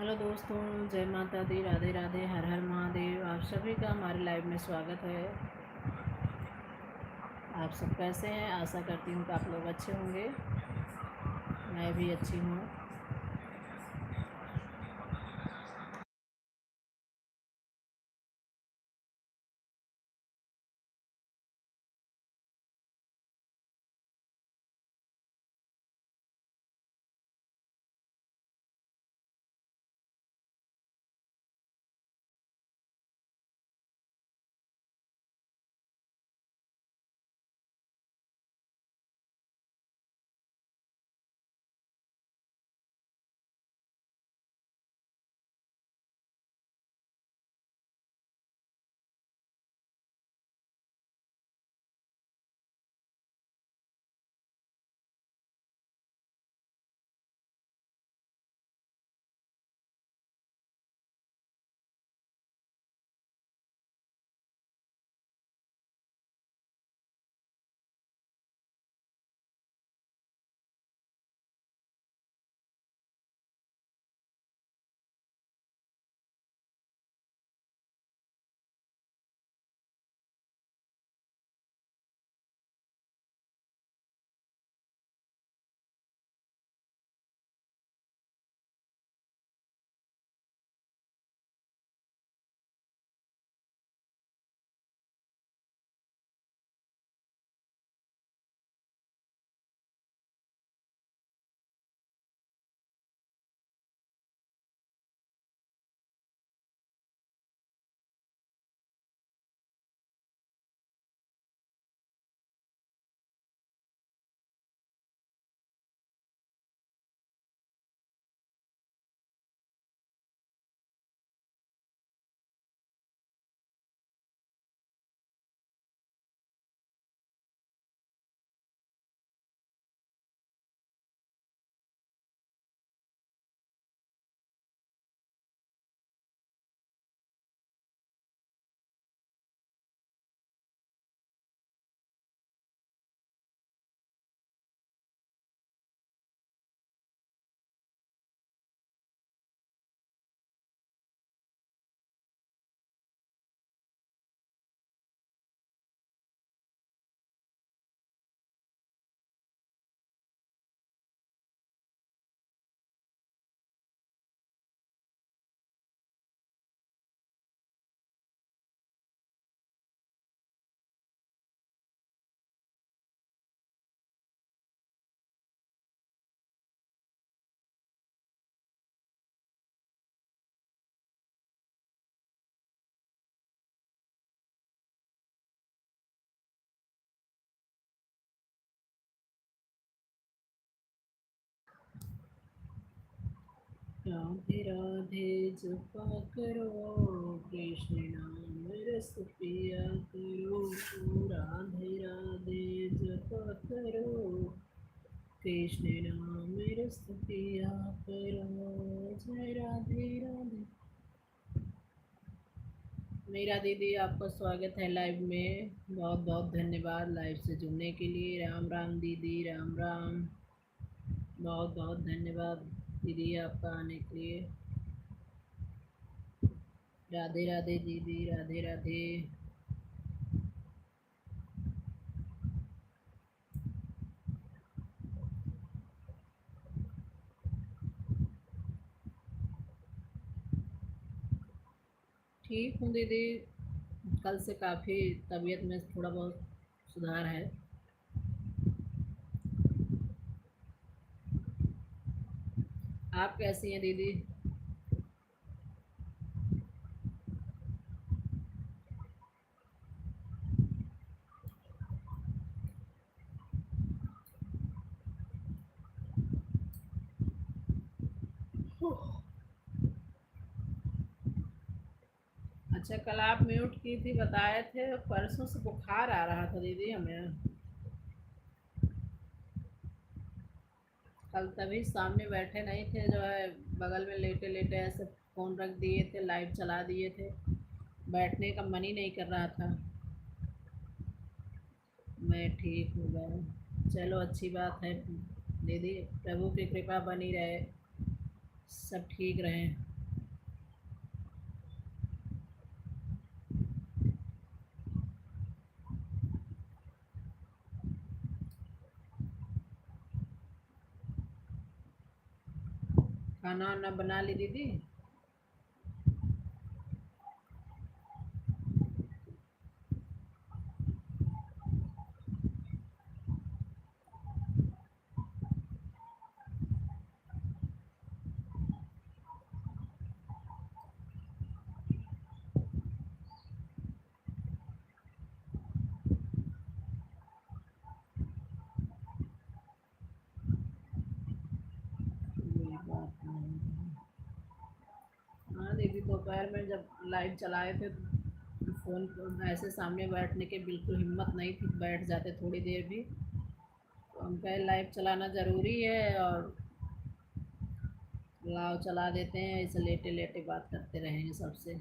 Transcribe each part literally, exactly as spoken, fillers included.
हेलो दोस्तों, जय माता दी, राधे राधे, हर हर महादेव। आप सभी का हमारे लाइव में स्वागत है। आप सब कैसे हैं? आशा करती हूँ कि आप लोग अच्छे होंगे। मैं भी अच्छी हूँ। राधे राधे जपा करो, कृष्ण नाम रस पिया करो। राधे राधे जपा करो, कृष्ण नाम रस पिया करो। जय राधे राधे। मीरा दीदी, आपका स्वागत है लाइव में। बहुत बहुत धन्यवाद लाइव से जुड़ने के लिए। राम राम दीदी, राम राम। बहुत बहुत धन्यवाद दीदी, आपका आने के लिए। राधे राधे दीदी, राधे राधे। ठीक हूँ दीदी, कल से काफ़ी तबीयत में थोड़ा बहुत सुधार है। आप कैसी हैं दीदी? अच्छा, कल आप म्यूट की थी, बताए थे, परसों से बुखार आ रहा था दीदी हमें। कल तभी सामने बैठे नहीं थे, जो है बगल में लेटे लेटे ऐसे फ़ोन रख दिए थे, लाइव चला दिए थे, बैठने का मन ही नहीं कर रहा था। मैं ठीक हो गया। चलो, अच्छी बात है दीदी, प्रभु की कृपा बनी रहे, सब ठीक रहे। खाना वाना बना ली दीदी? कोई बात नहीं। हाँ दीदी, दोपहर में जब live चलाए थे तो phone पर ऐसे सामने बैठने के बिल्कुल हिम्मत नहीं थी, बैठ जाते थोड़ी देर भी। तो हम कहे live चलाना ज़रूरी है और लाओ चला देते हैं, ऐसे लेटे लेटे बात करते रहेंगे सबसे।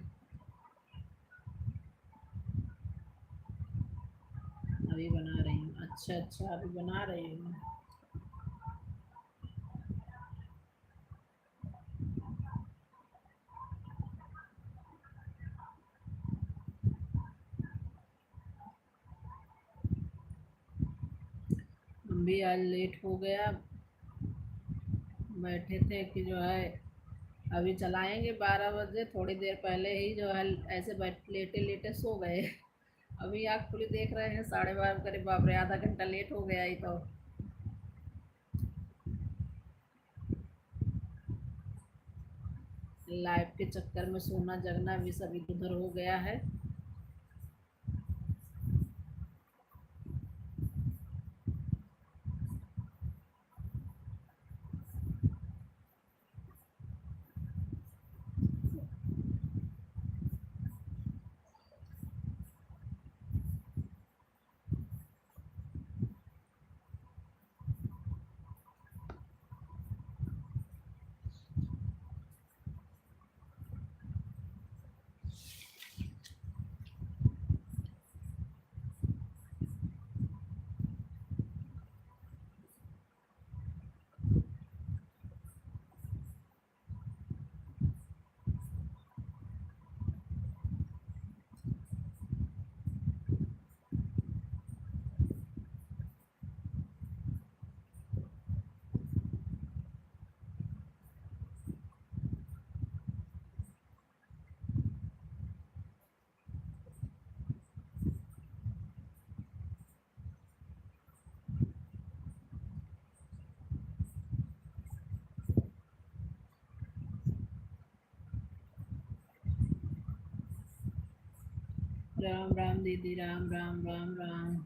अभी बना रही हूँ। अच्छा, अच्छा, अभी बना रही हूँ। हम भी आज late हो गया, बैठे थे कि जो है अभी चलाएंगे बारह बजे, थोड़ी देर पहले ही जो है ऐसे बैठ, लेटे लेटे सो गए। अभी आँख खुली देख रहे हैं साढ़े बारह, करीब, बाप रे, आधा घंटा late हो गया ही तो। Live के चक्कर में सोना जगना भी सब इधर उधर हो गया है। राम राम दीदी, राम राम, राम राम।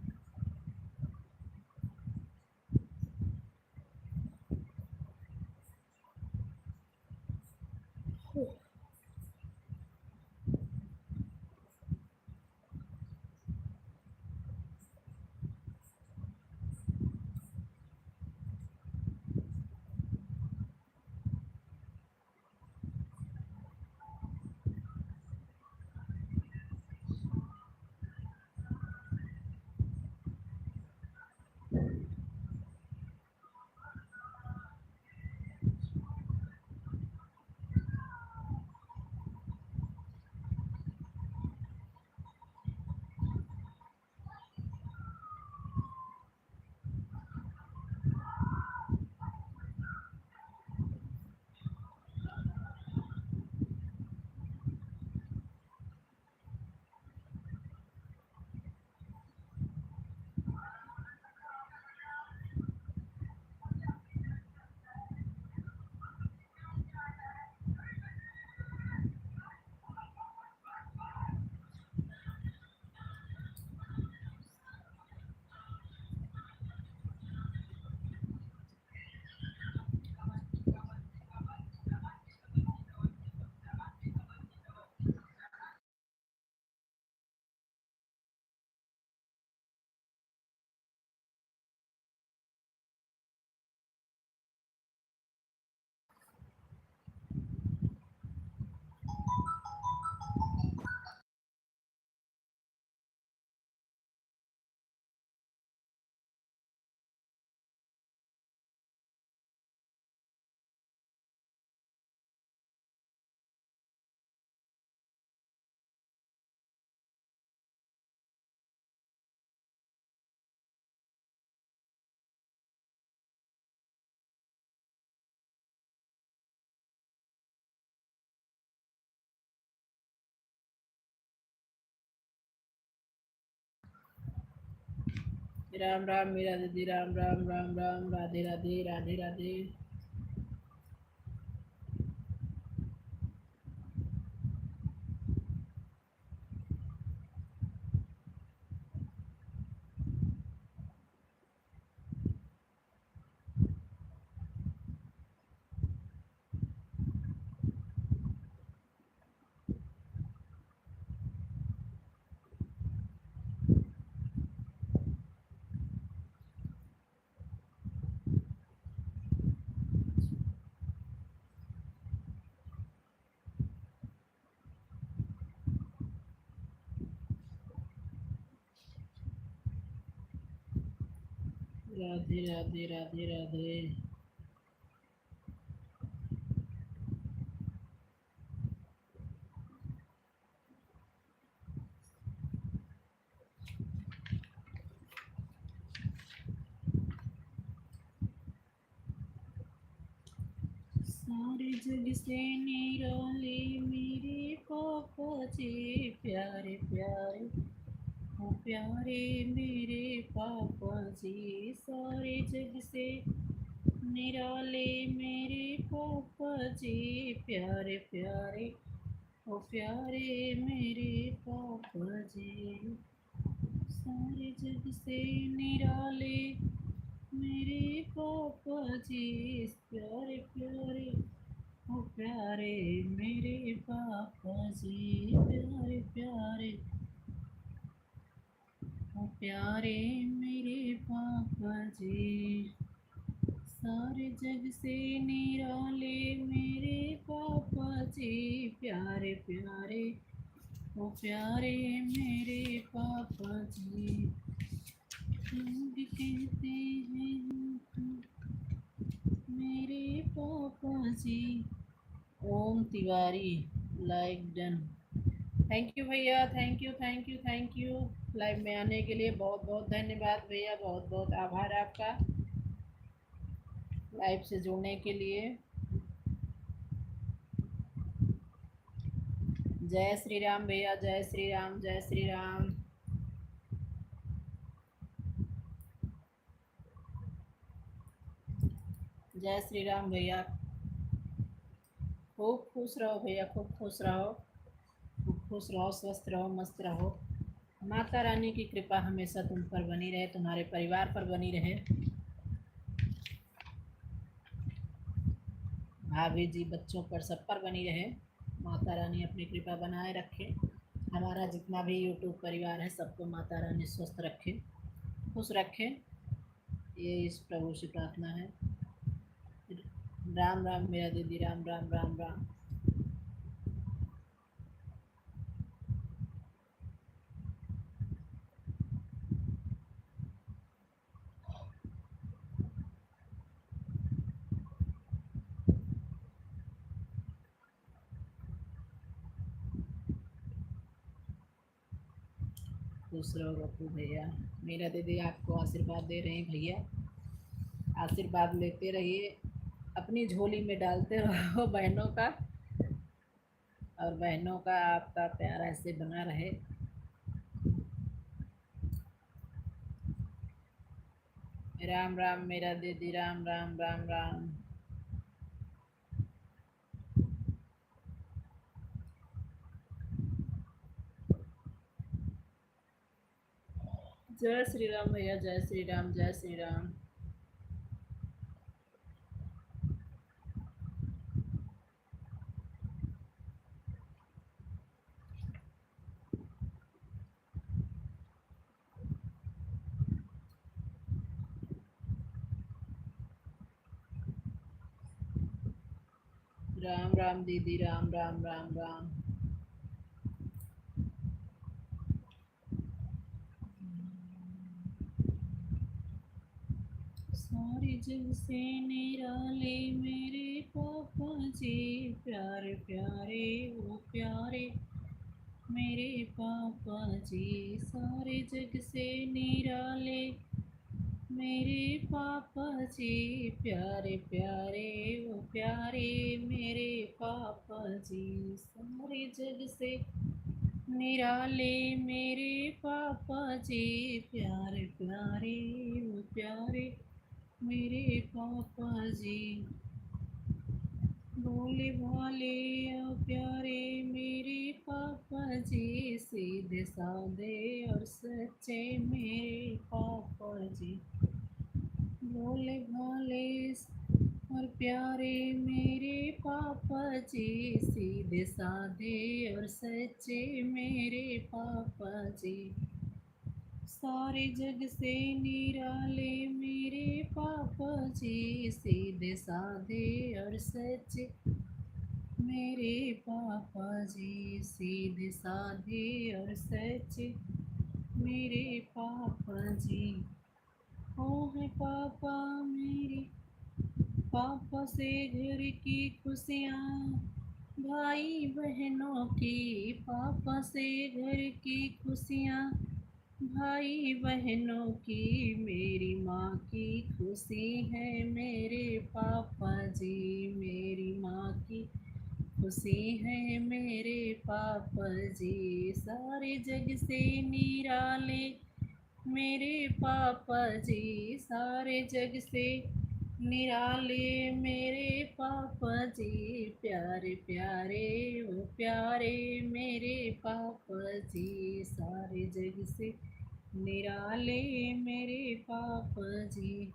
राम राम मेरा दीदी, राम राम, राम राम, राधे राधे, राधे राधे। राधे राधे, राधे राधे। सारे जग से निराले मेरे पापा जी, प्यारे प्यारे, ओ प्यारे मेरे पापा जी। सारे जग से निराले मेरे पापा जी, प्यारे प्यारे, ओ प्यारे मेरे पापा जी। सारे जग से निराले मेरे पापा जी, प्यारे प्यारे, ओ प्यारे मेरे पापा जी, प्यारे प्यारे, ओ प्यारे मेरे पापा जी। सारे जग से निराले मेरे पापा जी, प्यारे प्यारे, ओ प्यारे मेरे पापा जी। लोग कहते हैं मेरे पापा जी। ओम Tiwari, like done। Thank you भैया, thank you, thank you, thank you। Live में आने के लिए बहुत बहुत धन्यवाद भैया, बहुत बहुत आभार आपका live से जुड़ने के लिए। जय श्री राम भैया, जय श्री राम, जय श्री राम। जय श्री राम भैया, खूब खुश रहो भैया, खूब खुश रहो, खूब खुश रहो, स्वस्थ रहो, मस्त रहो। माता रानी की कृपा हमेशा तुम पर बनी रहे, तुम्हारे परिवार पर बनी रहे, भाभी जी, बच्चों पर, सब पर बनी रहे। माता रानी अपनी कृपा बनाए रखे। हमारा जितना भी YouTube परिवार है, सबको माता रानी स्वस्थ रखे, खुश रखे, ये इस प्रभु से प्रार्थना है। राम राम मेरा दीदी, राम राम, राम राम। खुश रहो पप्पू भैया। मेरा दीदी आपको आशीर्वाद दे रहे हैं भैया, आशीर्वाद लेते रहिए, अपनी झोली में डालते रहो बहनों का, और बहनों का आपका प्यार ऐसे बना रहे। राम राम मेरा दीदी, राम राम, राम राम। जय श्री राम भैया, जय श्री राम, जय श्री राम। राम राम दीदी, राम राम, राम राम। सारे जग से निराले मेरे पापा जी, प्यारे प्यारे, ओ प्यारे मेरे पापा जी। सारे जग से निराले मेरे पापा जी, प्यारे प्यारे, ओ प्यारे मेरे पापा जी। सारे जग से निराले मेरे पापा जी, प्यारे प्यारे, ओ प्यारे मेरे पापा जी। भोले भाले और प्यारे मेरे पापा जी, सीधे साधे और सच्चे मेरे पापा जी। भोले भाले और प्यारे मेरे पापा जी, सीधे साधे और सच्चे मेरे पापा जी। सारे जग से निराले मेरे पापा जी, सीधे साधे और सच्चे मेरे पापा जी, सीधे साधे और सच्चे मेरे पापा जी। ओ है पापा मेरे, पापा से घर की खुशियाँ, भाई बहनों की, पापा से घर की खुशियाँ, भाई बहनों की, मेरी माँ की खुशी है मेरे पापा जी, मेरी माँ की खुशी है मेरे पापा जी। सारे जग से निराले मेरे पापा जी, सारे जग से निराले मेरे पापा जी, प्यारे प्यारे, ओ प्यारे मेरे पापा जी, सारे जग से निराले मेरे पापा जी।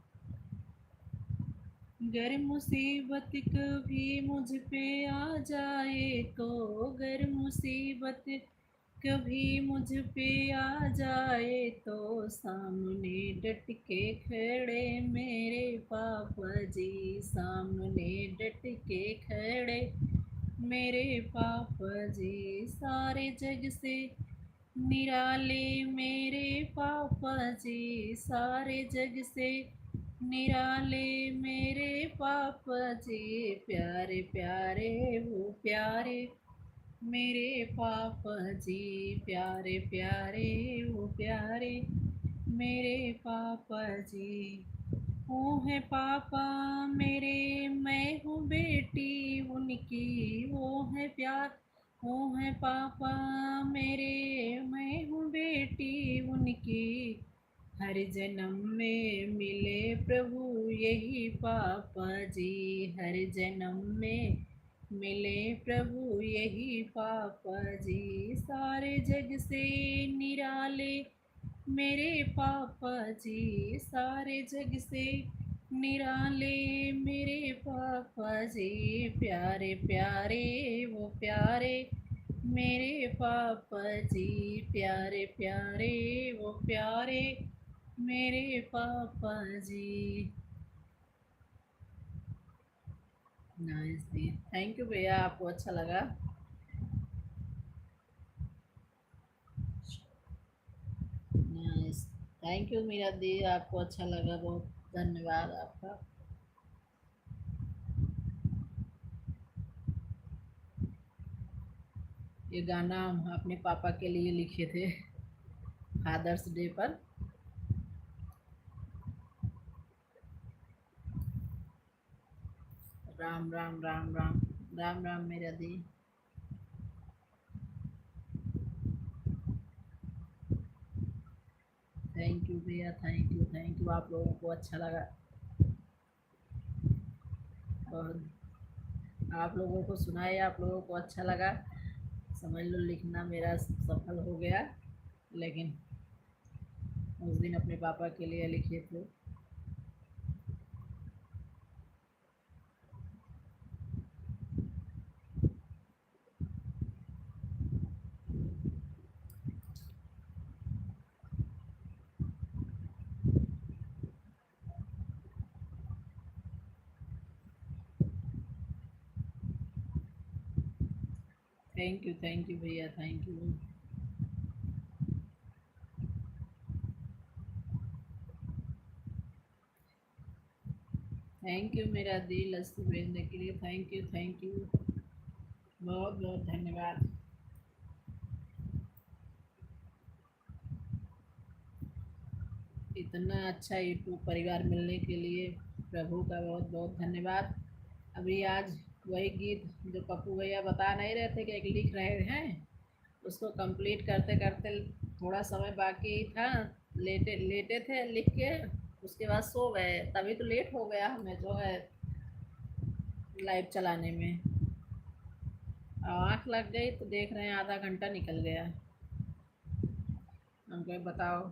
गर मुसीबत कभी मुझ पे आ जाए तो, गर मुसीबत कभी मुझ पे आ जाए तो, सामने डट के खड़े मेरे पापा जी, सामने डट के खड़े मेरे पापा जी। सारे जग से निराले मेरे पापा जी, सारे जग से निराले मेरे पापा जी, प्यारे प्यारे, ओ प्यारे मेरे पापा जी, प्यारे प्यारे, ओ प्यारे मेरे पापा जी। ओ है पापा मेरे, मैं हूँ बेटी उनकी, ओ है प्यार, ओ है पापा मेरे, मैं हूँ बेटी उनकी। हर जन्म में मिले प्रभु यही पापा जी, हर जन्म में मिले प्रभु यही पापा जी। सारे जग से निराले मेरे पापा जी, सारे जग से निराले मेरे पापा जी, प्यारे प्यारे, ओ प्यारे मेरे पापा जी, प्यारे प्यारे, ओ प्यारे मेरे पापा जी। नाइस जी, थैंक यू भैया, आपको अच्छा लगा। नाइस, थैंक यू मीरा दी, आपको अच्छा लगा, बहुत धन्यवाद आपका। ये गाना हम अपने पापा के लिए लिखे थे फादर्स डे पर। राम राम राम राम राम राम मेरा दी। थैंक यू भैया, थैंक यू, थैंक यू। आप लोगों को अच्छा लगा और आप लोगों को सुनाए, आप लोगों को अच्छा लगा, समझ लो लिखना मेरा सफल हो गया। लेकिन उस दिन अपने पापा के लिए लिखे थे। थैंक यू, थैंक यू भैया, थैंक यू। थैंक यू मेरा दिल लस्सी भेजने के लिए, थैंक यू, थैंक यू, बहुत बहुत धन्यवाद। इतना अच्छा YouTube परिवार मिलने के लिए प्रभु का बहुत बहुत धन्यवाद। अभी आज वही गीत जो पप्पू भैया बता नहीं रहे थे कि एक लिख रहे हैं, उसको कंप्लीट करते करते थोड़ा समय बाकी था, लेटे लेटे थे लिख के, उसके बाद सो गए। तभी तो लेट हो गया हमें जो है लाइव चलाने में। और आँख लग गई तो देख रहे हैं आधा घंटा निकल गया। हम कहे बताओ।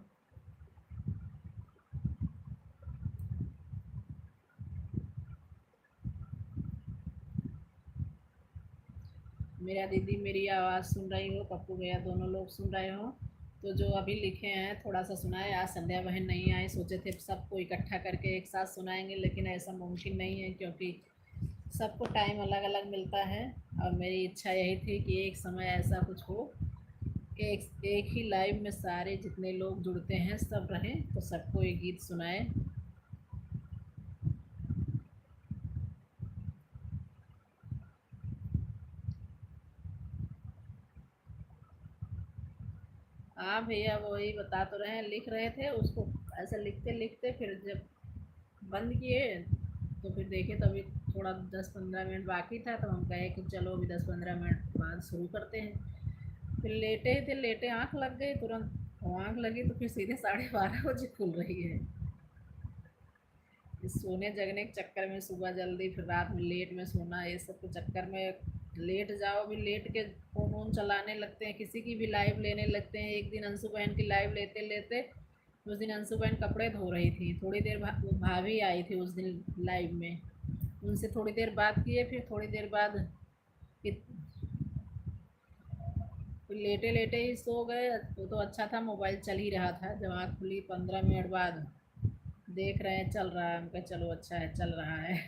मेरा दीदी मेरी आवाज़ सुन रही हो, पप्पू भैया दोनों लोग सुन रहे हो, तो जो अभी लिखे हैं थोड़ा सा सुनाए। आज संध्या बहन नहीं आई, सोचे थे सबको इकट्ठा करके एक साथ सुनाएंगे, लेकिन ऐसा मुमकिन नहीं है क्योंकि सबको टाइम अलग अलग मिलता है। और मेरी इच्छा यही थी कि एक समय ऐसा कुछ हो कि एक एक ही लाइव में सारे जितने लोग जुड़ते हैं सब रहें, तो सबको एक गीत सुनाए। हाँ भैया, वही बता तो रहे हैं, लिख रहे थे उसको, ऐसे लिखते लिखते फिर जब बंद किए तो फिर देखे तो अभी थोड़ा दस पन्द्रह मिनट बाकी था, तो हम कहे कि चलो अभी दस पन्द्रह मिनट बाद शुरू करते हैं। फिर लेटे ही थे, लेटे आँख लग गई तुरंत, और आँख लगी तो फिर सीधे साढ़े बारह बजे खुल रही है। इस सोने जगने के चक्कर में सुबह जल्दी, फिर रात में लेट में सोना, ये सब के चक्कर में लेट जाओ भी लेट के, फ़ोन वोन चलाने लगते हैं, किसी की भी लाइव लेने लगते हैं। एक दिन अंशु बहन की लाइव लेते लेते उस दिन अंशु बहन कपड़े धो रही थी, थोड़ी देर भा-, वो भाभी आई थी उस दिन लाइव में, उनसे थोड़ी देर बात किए, फिर थोड़ी देर बाद इत-, फिर लेटे लेटे ही सो गए। वो तो अच्छा था, मोबाइल चल ही रहा था। जब आँख खुली पन्द्रह मिनट बाद, देख रहे हैं चल रहा है, हम कहे चलो अच्छा है, चल रहा है।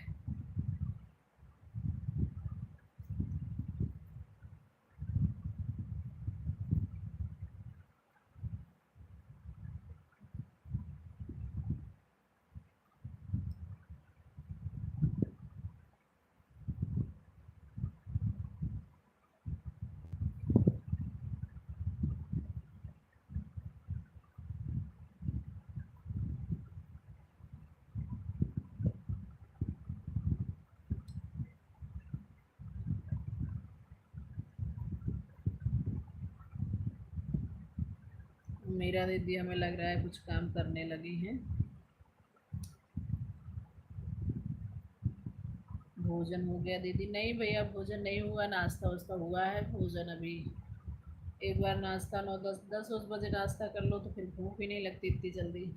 मेरा दीदी हमें लग रहा है कुछ काम करने लगी हैं। भोजन हो गया दीदी? नहीं भैया, भोजन नहीं हुआ, नाश्ता वास्ता हुआ है, भोजन अभी। एक बार नाश्ता नौ, दस, दस उस बजे नाश्ता कर लो तो फिर भूख भी नहीं लगती इतनी जल्दी।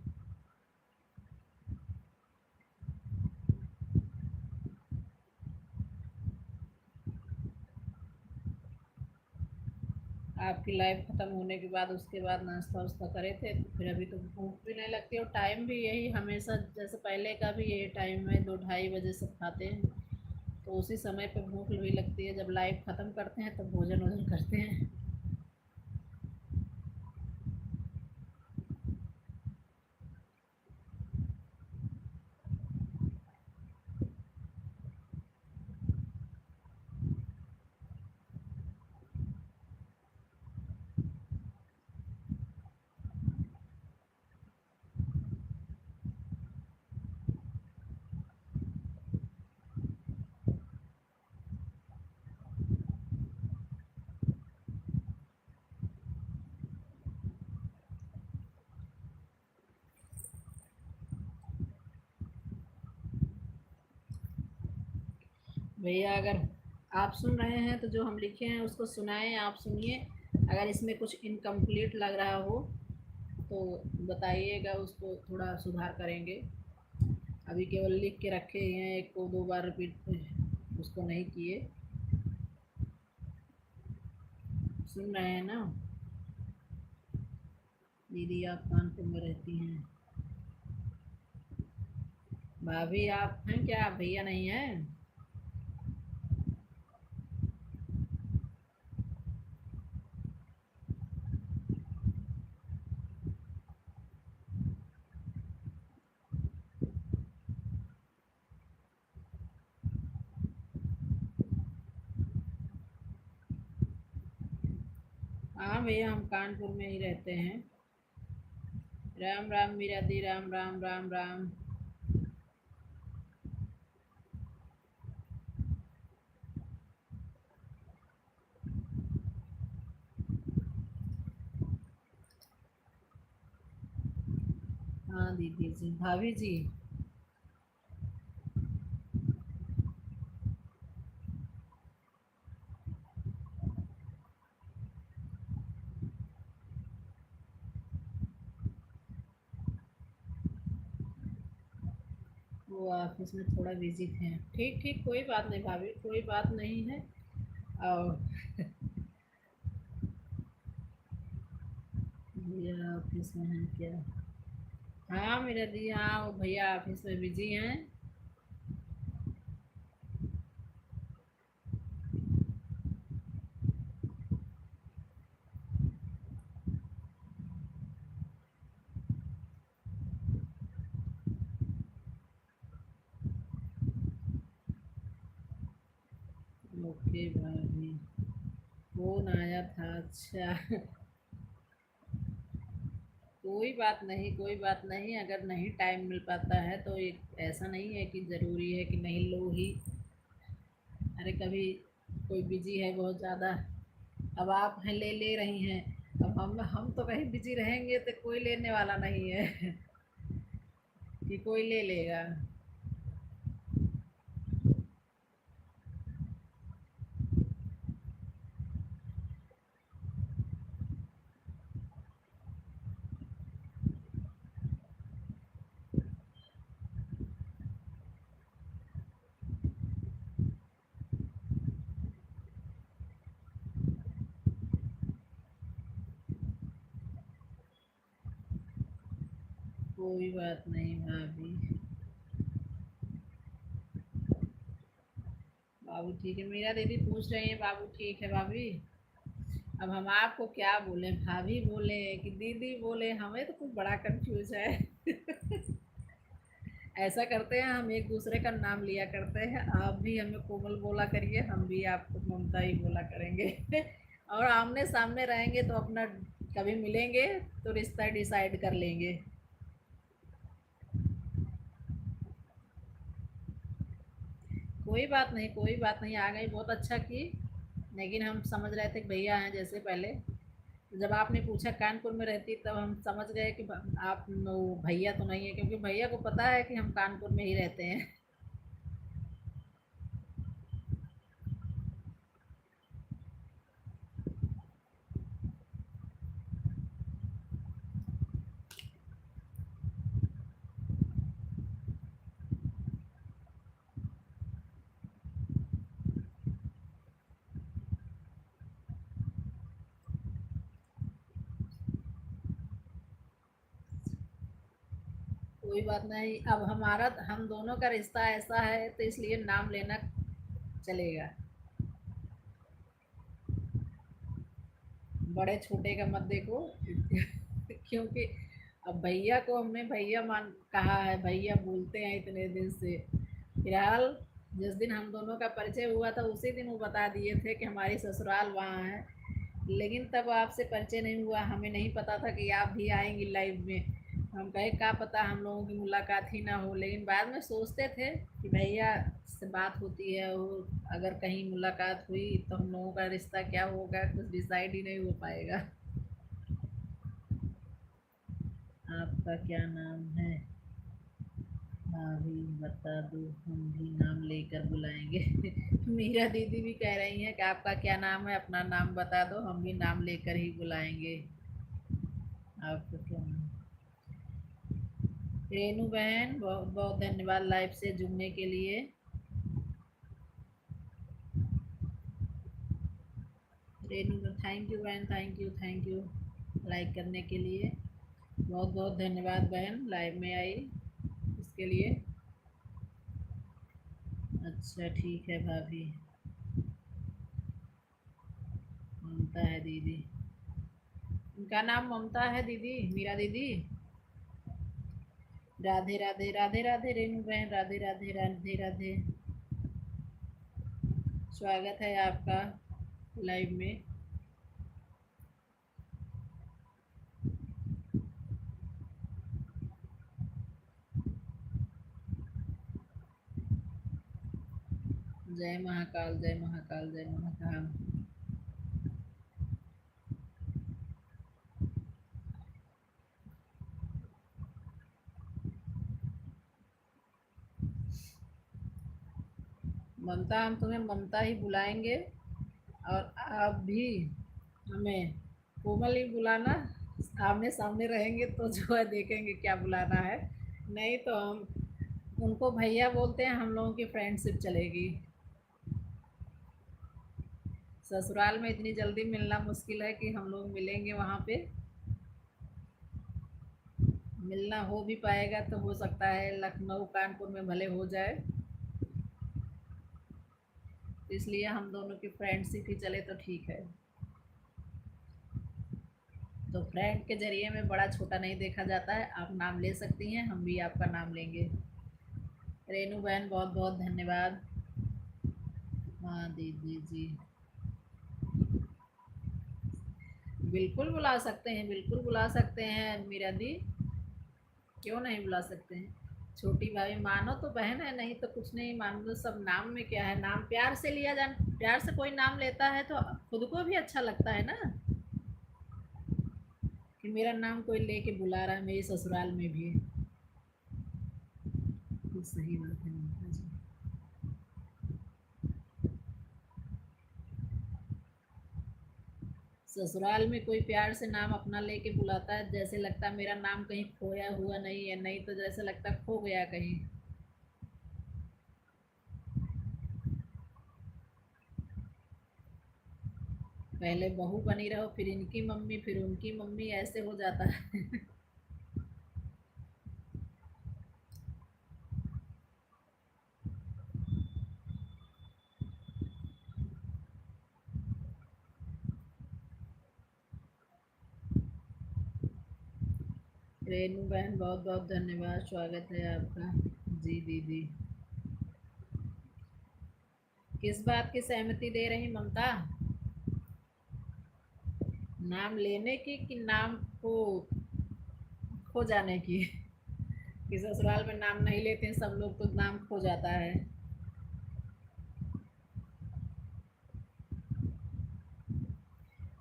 आपकी लाइव ख़त्म होने के बाद, उसके बाद नाश्ता वास्ता करे थे, तो फिर अभी तो भूख भी नहीं लगती। और टाइम भी यही हमेशा, जैसे पहले का भी यही टाइम है, दो ढाई बजे सब खाते हैं, तो उसी समय पे भूख भी लगती है। जब लाइव ख़त्म करते हैं, तब भोजन वोजन करते हैं। भैया, अगर आप सुन रहे हैं तो जो हम लिखे हैं उसको सुनाएं, आप सुनिए। अगर इसमें कुछ इनकम्प्लीट लग रहा हो तो बताइएगा, उसको थोड़ा सुधार करेंगे। अभी केवल लिख के रखे हैं, एक को दो बार रिपीट उसको नहीं किए। सुन रहे हैं ना? दीदी, आप कानपुर में रहती हैं? भाभी, आप हैं क्या? भैया नहीं हैं? हाँ भैया, हम कानपुर में ही रहते हैं। राम राम मीरा दी, राम राम, राम राम। दीदी जी, भाभी जी। वो ऑफिस में थोड़ा बिजी थे। ठीक, ठीक, कोई बात नहीं भाभी, कोई बात नहीं है। और भैया ऑफिस में हैं क्या? हाँ मेरा दी, हाँ, वो भैया ऑफिस में बिजी हैं। ओके भाभी, फोन आया था। अच्छा। कोई बात नहीं, कोई बात नहीं, अगर नहीं टाइम मिल पाता है तो ये ऐसा नहीं है कि ज़रूरी है कि नहीं लो ही। अरे, कभी कोई बिजी है बहुत ज़्यादा, अब आप हैं, ले ले रही हैं। अब हम हम तो कहीं बिजी रहेंगे तो कोई लेने वाला नहीं है कि कोई ले लेगा। कोई बात नहीं भाभी। बाबू ठीक है, मीरा दीदी पूछ रही है, बाबू ठीक है भाभी। अब हम आपको क्या बोले, भाभी बोले कि दीदी बोले, हमें तो कुछ बड़ा कंफ्यूज है। ऐसा करते हैं, हम एक दूसरे का नाम लिया करते हैं, आप भी हमें कोमल बोला करिए, हम भी आपको ममता ही बोला करेंगे। और आमने सामने रहेंगे तो अपना कभी मिलेंगे तो रिश्ता डिसाइड कर लेंगे। कोई बात नहीं, कोई बात नहीं, आ गई, बहुत अच्छा की। लेकिन हम समझ रहे थे कि भैया हैं जैसे पहले, तो जब आपने पूछा कानपुर में रहती, तब हम समझ गए कि भ-, आप, वो भैया तो नहीं है, क्योंकि भैया को पता है कि हम कानपुर में ही रहते हैं। कोई बात नहीं, अब हमारा, हम दोनों का रिश्ता ऐसा है तो इसलिए नाम लेना चलेगा। बड़े छोटे का मत देखो। क्योंकि अब भैया को हमने भैया मान कहा है, भैया बोलते हैं इतने दिन से। फिलहाल जिस दिन हम दोनों का परिचय हुआ था, उसी दिन वो बता दिए थे कि हमारी ससुराल वहाँ है, लेकिन तब आपसे परिचय नहीं हुआ, हमें नहीं पता था कि आप भी आएंगी लाइव में। हम कहे, क्या पता हम लोगों की मुलाकात ही ना हो, लेकिन बाद में सोचते थे कि भैया से बात होती है, वो अगर कहीं मुलाकात हुई तो हम लोगों का रिश्ता क्या होगा, कुछ डिसाइड ही नहीं हो पाएगा। आपका क्या नाम है? भाभी बता दो, हम भी नाम लेकर बुलाएंगे। मीरा दीदी भी कह रही हैं कि आपका क्या नाम है, अपना नाम बता दो, हम भी नाम लेकर ही बुलाएंगे। आपका क्या नाम? रेनू बहन, बहुत बहुत धन्यवाद लाइव से जुड़ने के लिए। रेनू, thank you बहन, thank you, thank you live करने के लिए। बहुत बहुत धन्यवाद बहन, लाइव में आई इसके लिए। अच्छा, ठीक है भाभी। ममता है दीदी, उनका नाम ममता है दीदी, मीरा दीदी। राधे राधे, राधे राधे रेनू बहन, राधे राधे, राधे राधे। स्वागत है आपका लाइव में। जय महाकाल, जय महाकाल, जय महाकाल। ममता, हम तुम्हें ममता ही बुलाएंगे और आप भी हमें कोमल ही बुलाना। आमने सामने रहेंगे तो जो है देखेंगे क्या बुलाना है, नहीं तो हम उनको भैया बोलते हैं, हम लोगों की फ्रेंडशिप चलेगी। ससुराल में इतनी जल्दी मिलना मुश्किल है कि हम लोग मिलेंगे वहाँ पे। मिलना हो भी पाएगा तो हो सकता है लखनऊ कानपुर में भले हो जाए, इसलिए हम दोनों की फ्रेंडशिप ही चले तो ठीक है। तो फ्रेंड के जरिए में बड़ा छोटा नहीं देखा जाता है। आप नाम ले सकती हैं, हम भी आपका नाम लेंगे। रेनू बहन, बहुत बहुत धन्यवाद। हाँ दीदी जी, बिल्कुल बुला सकते हैं, बिल्कुल बुला सकते हैं मीरा दी, क्यों नहीं बुला सकते हैं? छोटी भाभी मानो तो बहन है, नहीं तो कुछ नहीं, मान लो सब नाम में क्या है, नाम प्यार से लिया जाए। प्यार से कोई नाम लेता है तो खुद को भी अच्छा लगता है ना, कि मेरा नाम कोई लेके बुला रहा है मेरे ससुराल में भी। तो सही बात है ममता जी। ससुराल में कोई प्यार से नाम अपना लेके बुलाता है, जैसे लगता है मेरा नाम कहीं खोया हुआ नहीं है, नहीं तो जैसे लगता है खो गया कहीं। पहले बहू बनी रहो, फिर इनकी मम्मी, फिर उनकी मम्मी, ऐसे हो जाता है। रेनू बहन, बहुत बहुत धन्यवाद, स्वागत है आपका। जी दीदी, किस बात की सहमति दे रही ममता? नाम लेने की कि नाम को खो जाने की? कि ससुराल में नाम नहीं लेते हैं सब लोग तो नाम खो जाता है,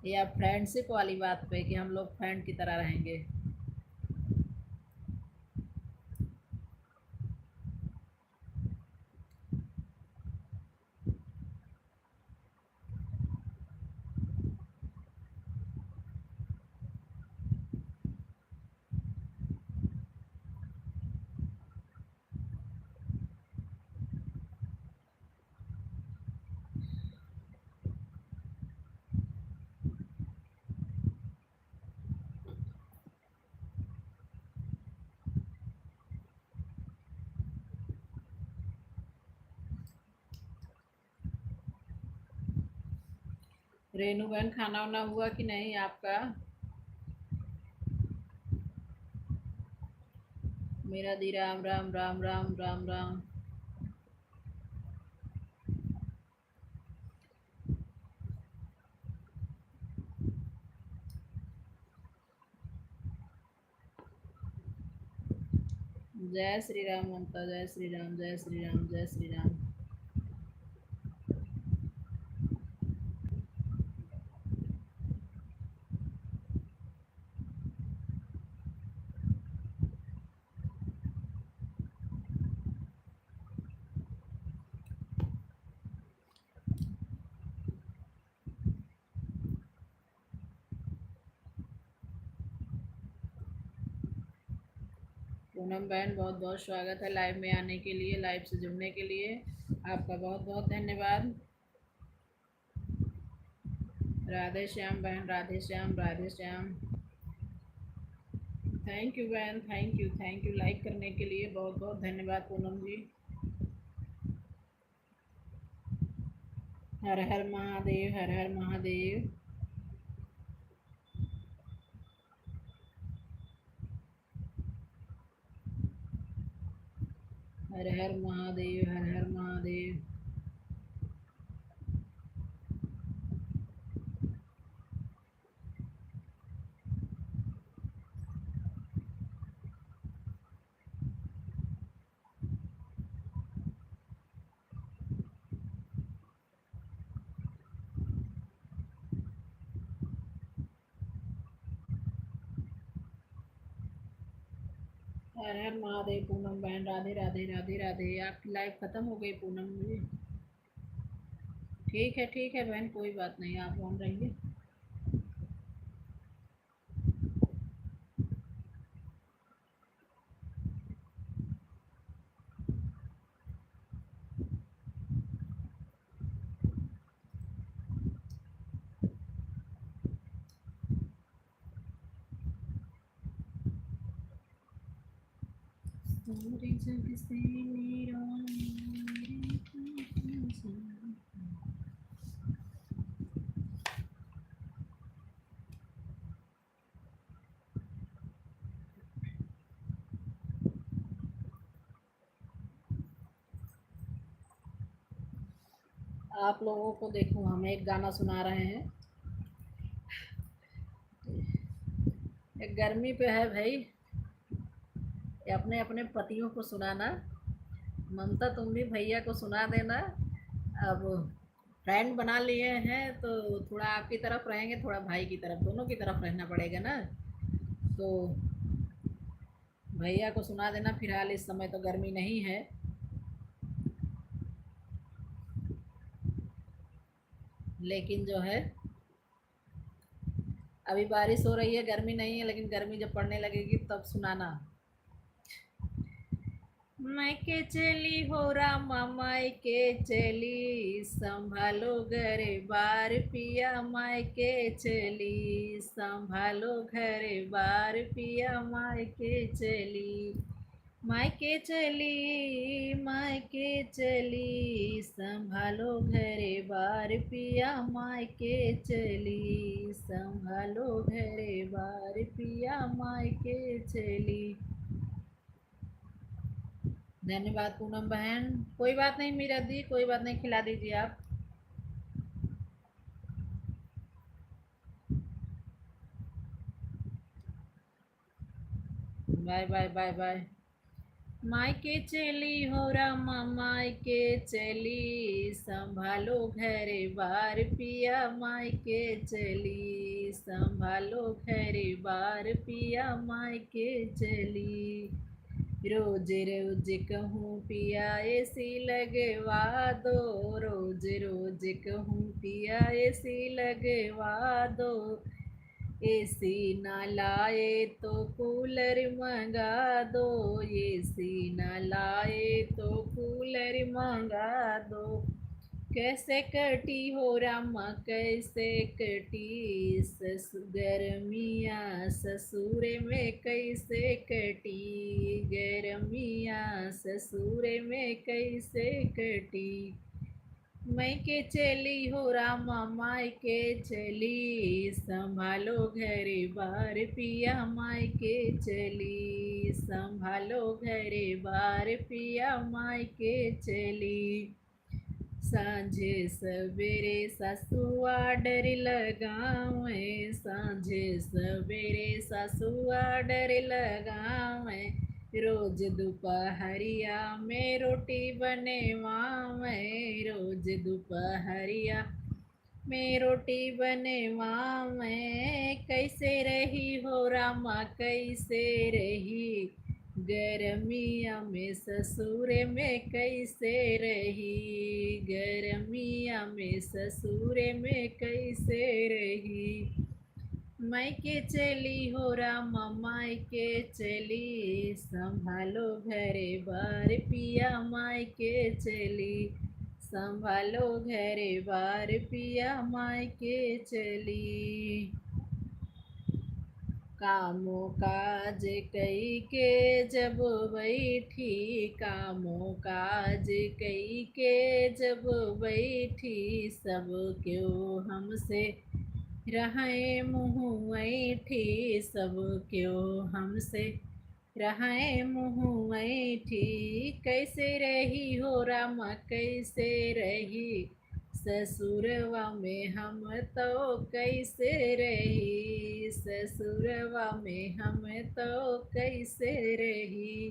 या फ्रेंडशिप वाली बात पे कि हम लोग फ्रेंड की तरह रहेंगे? रेनू बहन, खाना वाना हुआ कि नहीं आपका? मेरा दी राम राम, राम राम, राम राम। जय श्री राम ममता, जय श्री राम, जय श्री राम, जय श्री राम। पूनम बहन, बहुत बहुत स्वागत है लाइव में आने के लिए, लाइव से जुड़ने के लिए आपका बहुत बहुत धन्यवाद। राधे श्याम बहन, राधे श्याम, राधे श्याम। थैंक यू बहन, thank you, thank you like करने के लिए, बहुत बहुत धन्यवाद पूनम जी। हर हर महादेव, हर हर महादेव। हर हर महादेव, हर हर महादेव। हर हर महादेव पूनम बहन, राधे राधे, राधे राधे। आपकी लाइव खत्म हो गई पूनम जी। ठीक है, ठीक है बहन, कोई बात नहीं, आप ऑन रहिए। पूरे जग से मेरा मेरे को आप लोगों को देखो, हम एक गाना सुना रहे हैं। ये गर्मी पे है भाई, ये अपने अपने पतियों को सुनाना। ममता, तुम भी भैया को सुना देना। अब फ्रेंड बना लिए हैं तो थोड़ा आपकी तरफ रहेंगे, थोड़ा भाई की तरफ, दोनों की तरफ रहना पड़ेगा ना। तो भैया को सुना देना। फिलहाल इस समय तो गर्मी नहीं है, लेकिन जो है अभी बारिश हो रही है, गर्मी नहीं है, लेकिन गर्मी जब पड़ने लगेगी तब सुनाना। मायके चली हो रामा, मायके चली, संभालो घर बार पिया, मायके चली, संभालो घर बार पिया, मायके चली। मायके चली, मायके चली, संभालो घर बार पिया, मायके चली, संभालो घर बार पिया, मायके चली। धन्यवाद पूनम बहन। कोई बात नहीं मीरा दी, कोई बात नहीं, खिला दीजिए आप। Bye, bye, bye, bye. मायके चली हो रामा, मायके चली, संभालो घर बार पिया, मायके चली, संभालो घर बार पिया, मायके चली। रोज रोज कहूँ पिया एसी लगवा दो, रोज रोज कहूँ पिया एसी लगवा दो। एसी ना लाए तो कूलर मंगा दो, एसी ना लाए तो कूलर मंगा दो। कैसे कटी हो रामा, कैसे कटी ससु-, गरमिया ससुर में कैसे कटी, गरमिया ससुर में कैसे कटी। मायके चली हो रामा, मायके चली, संभालो घर बार पिया, मायके चली, संभालो घर बार पिया, मायके चली। सांझे सबेरे सासु order लगावे, सांझे सबेरे सासु order लगावे, रोज दुपहरिया में रोटी बनेवावे, रोज दुपहरिया में रोटी बनेवावे। कैसे रही हो रामा, कैसे रही, गरमिया में ससुर में कैसे रही, गरमिया में ससुर में कैसे रही। मायके चली हो रामा, मायके चली, संभालो घर बार पिया, मायके चली, संभालो घर बार पिया, मायके चली। कामो काज कई के जब बैठी, कामो काज कई के जब बैठी, सब क्यों हमसे रहे मुँह ऐठी, सब क्यों हमसे रहे मुँह ऐठी। कैसे रही हो रामा, कैसे रही, ससुरवा में हम तो कैसे रही, ससुरवा में हम तो कैसे रही।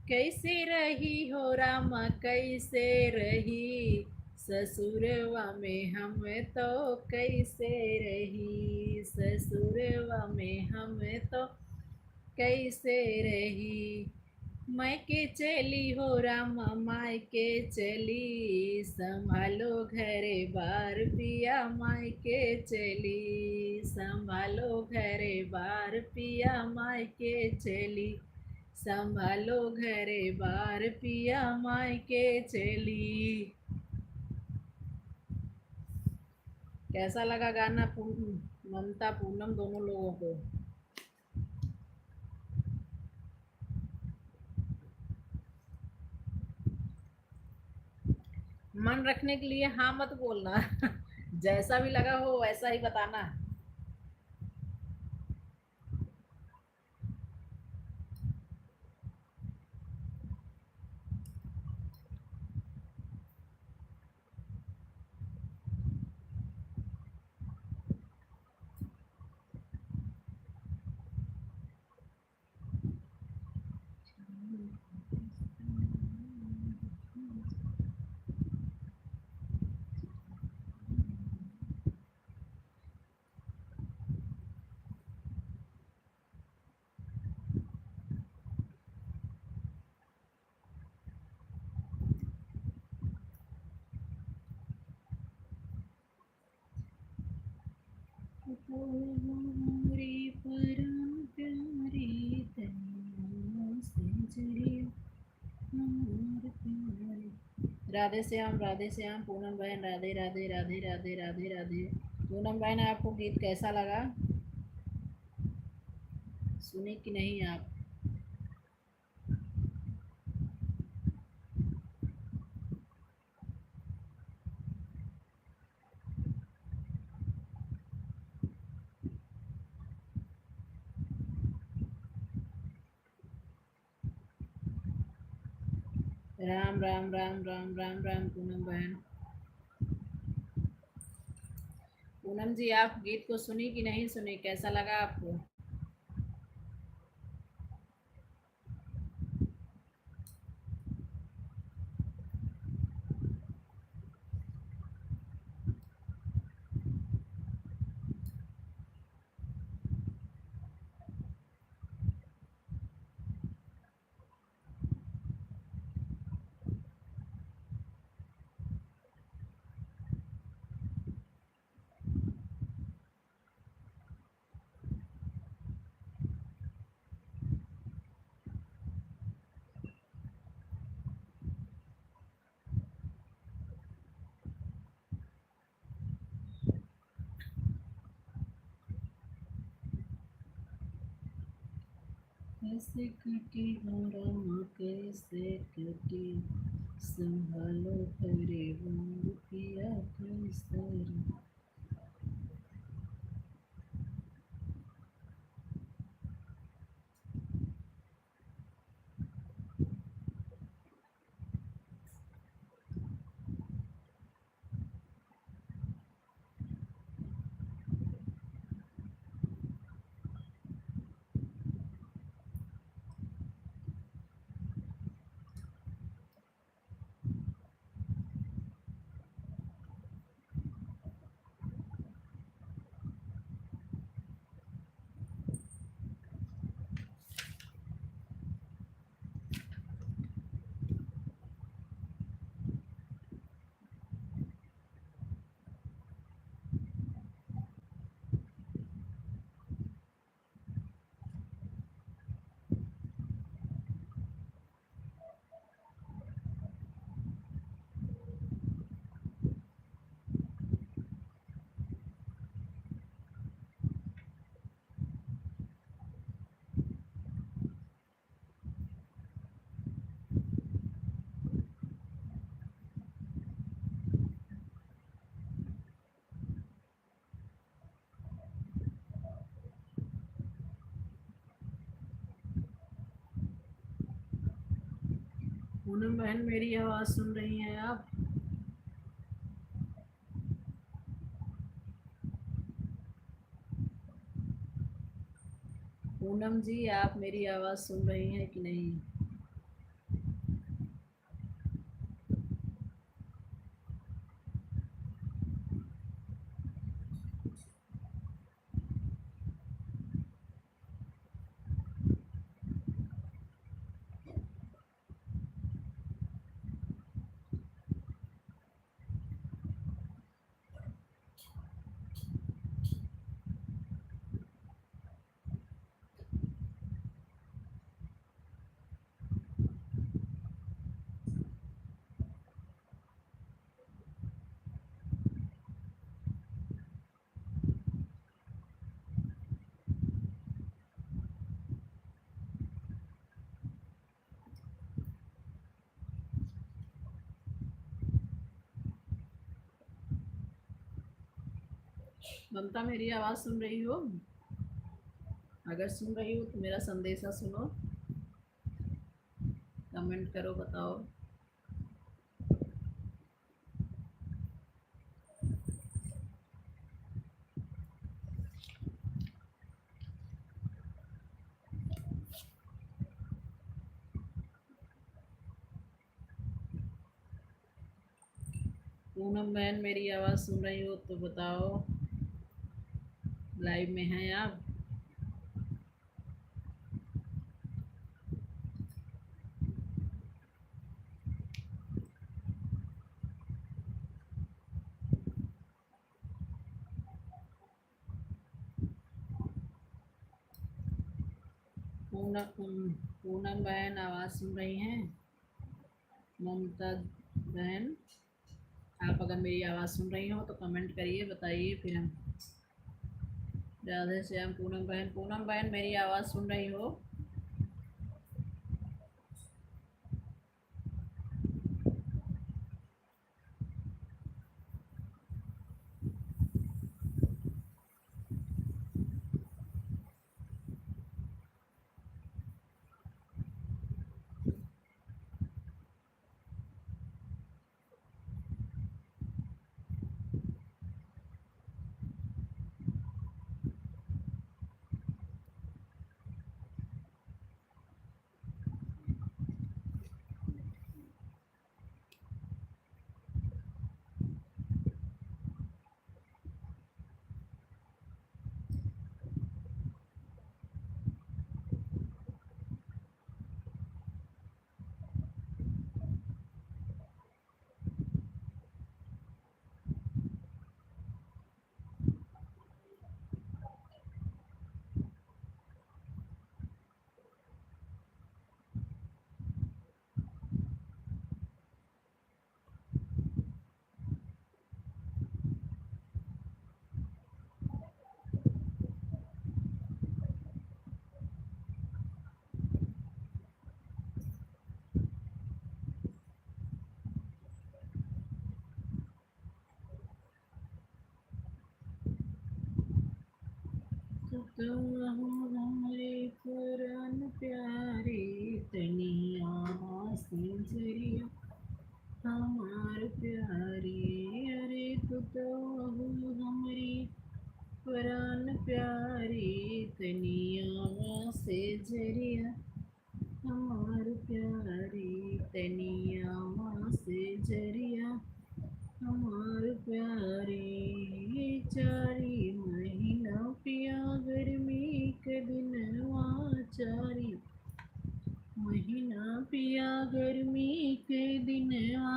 कैसे रही हो रामा, कैसे रही, ससुरवा में हम तो कैसे रही, ससुरवा में हम तो कैसे रही। मायके चली हो रामा, मायके चली, संभालो घरे बार पिया, मायके चली, संभालो घरे बार पिया, मायके चली, संभालो घरे बार पिया, मायके चली। कैसा लगा गाना पू-, ममता, पूनम दोनों लोगों को? मन रखने के लिए हाँ मत बोलना। जैसा भी लगा हो वैसा ही बताना। राधे श्याम, राधे श्याम, पूनम बहन, राधे, राधे, राधे, राधे, राधे, राधे। पूनम बहन, आपको गीत कैसा लगा? सुने कि नहीं आप? राम, राम, राम, राम, राम, राम, पूनम बहन। पूनम जी, आप गीत को सुनी कि नहीं सुनी? कैसा लगा आपको? कैसे कटी हो रामा, कैसे कटी, संभालो परिवार पिया कैसे रही। पूनम बहन, मेरी आवाज़ सुन रही हैं आप? पूनम जी, आप मेरी आवाज़ सुन रही हैं कि नहीं? ममता, मेरी आवाज़ सुन रही हो? अगर सुन रही हो तो मेरा संदेशा सुनो, कमेंट करो, बताओ। पूनम बहन, मेरी आवाज़ सुन रही हो तो बताओ, लाइव में हैं आप? पूनम, पूनम बहन, आवाज़ सुन रही हैं? ममता बहन, आप अगर मेरी आवाज़ सुन रही हो तो कमेंट करिए, बताइए। फिर हम, राधे श्याम, पूनम बहन, पूनम बहन, मेरी आवाज़ सुन रही हो? तू तो हो हमरे पुरान प्यारे, तनी आवा से जरिया हमार प्यारे। अरे तू तो हो हमरे पुरान प्यारे, तनी आवा से जरिया हमार प्यारे, तनी आवा से जरिया हमार प्यारे। चारी महीना पिया गर्मी के दिनवा, चारी महीना पिया गर्मी के दिनवा,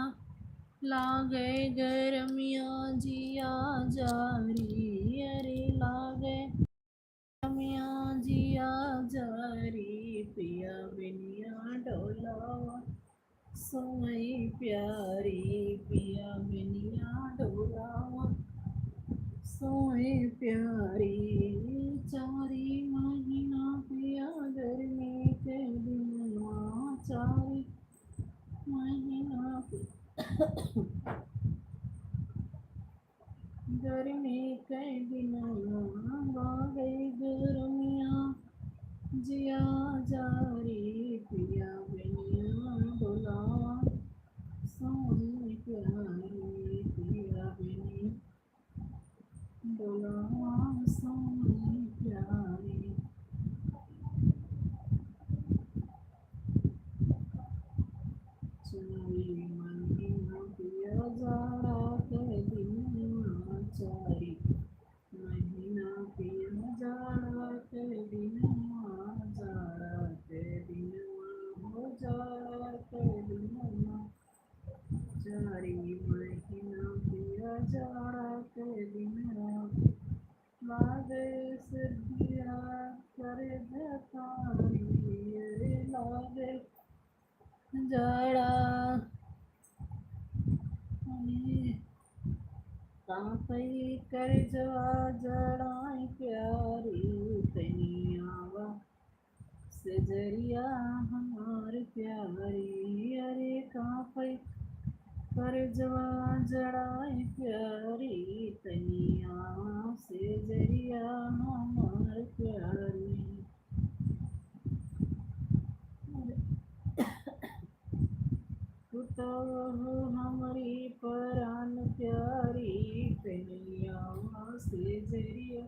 लागे गरमिया जिया जारी। अरे लागे गरमिया जिया जारी, पिया बेनिया डोलावा सोई प्यारी, पिया बेनिया डोलावा सोई प्यारी। चारी महीना पिया गर्मी के दिनवा, चारी महीना गर्मी के दिनवा, लागे गरमिया जिया जारी, पिया बेनिया डोलावा सोई प्यारी, पिया बेनिया डोलावा सोई प्यारी। चारी महीना पिया जाड़ा के दिनवा, चारी महीना पिया जाड़ा के दिनवा, जाड़ा के दिनवा, हो जाड़ा के दिनवा। चारी महीना पिया जाड़ा के दिनवा, लागे सर्दिया करे बेकारी, अरे लागे जाड़ा। अरे कांपई करजवा जड़ाई प्यारी, तनी आवा से जरिया हमार प्यारी। अरे कांपई करजवा जड़ाई प्यारी, तनी आवा सेजरिया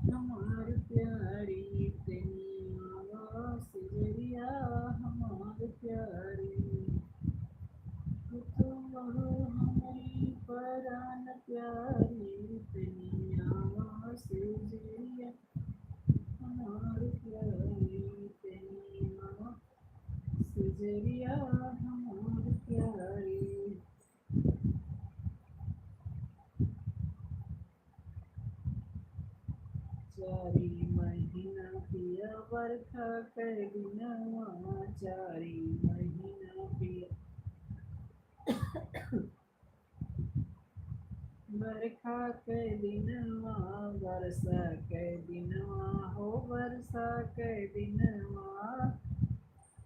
हमार प्यारी, तनी आवा सेजरिया हमार प्यारी। तू तो हमरी परान प्यारी, तनी आवा सेजरिया हमार प्यारी, तनी आवा सेजरिया हमार प्यारी। चारी महीना पिया बरखा के दिनवा, चारी महीना पिया बरखा के दिनवा, बरसा के दिनवा हो, बरसा के दिनवा।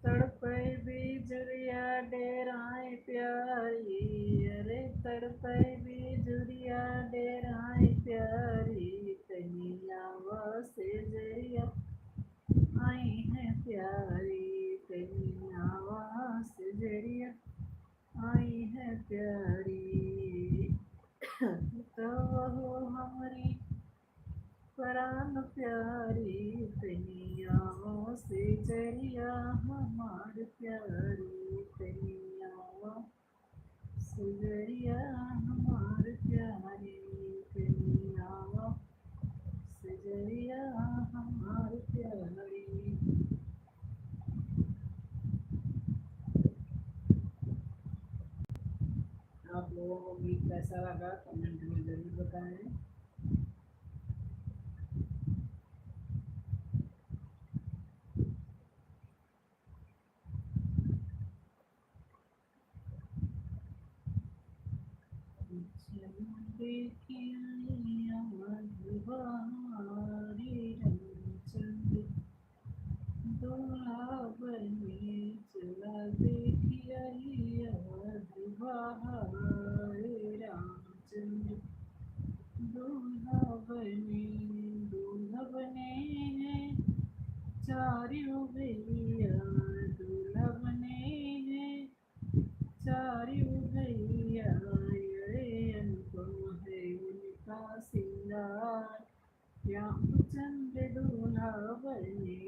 तड़पै बिजुरिया डेराए प्यारी, अरे तड़पै बिजुरिया डेराए प्यारी, तनी आवा सेजरिया आई है प्यारी, तनी आवा सेजरिया आई है प्यारी। तब हो हमरी परान प्यारी, तनी आवा सेजरिया हमार प्यारी, तनी आवा सेजरिया हमार प्यारी, तनी आवा सेजरिया हमार प्यारी। आप लोगों को गीत कैसा लगा, comment में जरूर बताएं। देखिए, अवध बहारी रामचंद्र दूल्हा बने, चला देखिए, अवध बहारी रामचंद्र दूल्हा बने, दूल्हा बने हैं चारों भैया, दूल्हा बने हैं चारों भैया। अरे अनुपम है उनका सिंगार, रामचंद्र दूल्हा बने।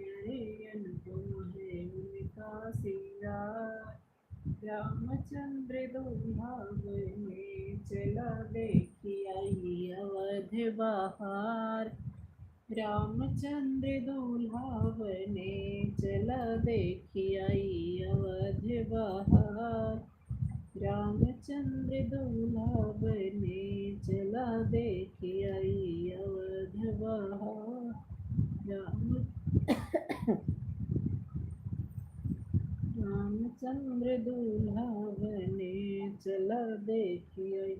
अरे अनुपम है उनका सिंगार, रामचंद्र दूल्हा बने। चला देखी आई अवध बहार, रामचंद्र दूल्हा बने। चला देखी आई अवध बहार, रामचंद्र दूल्हा बने। चला देखी आई अवध बहार, राम रामचंद्र दूल्हा बने। चला देखी आई।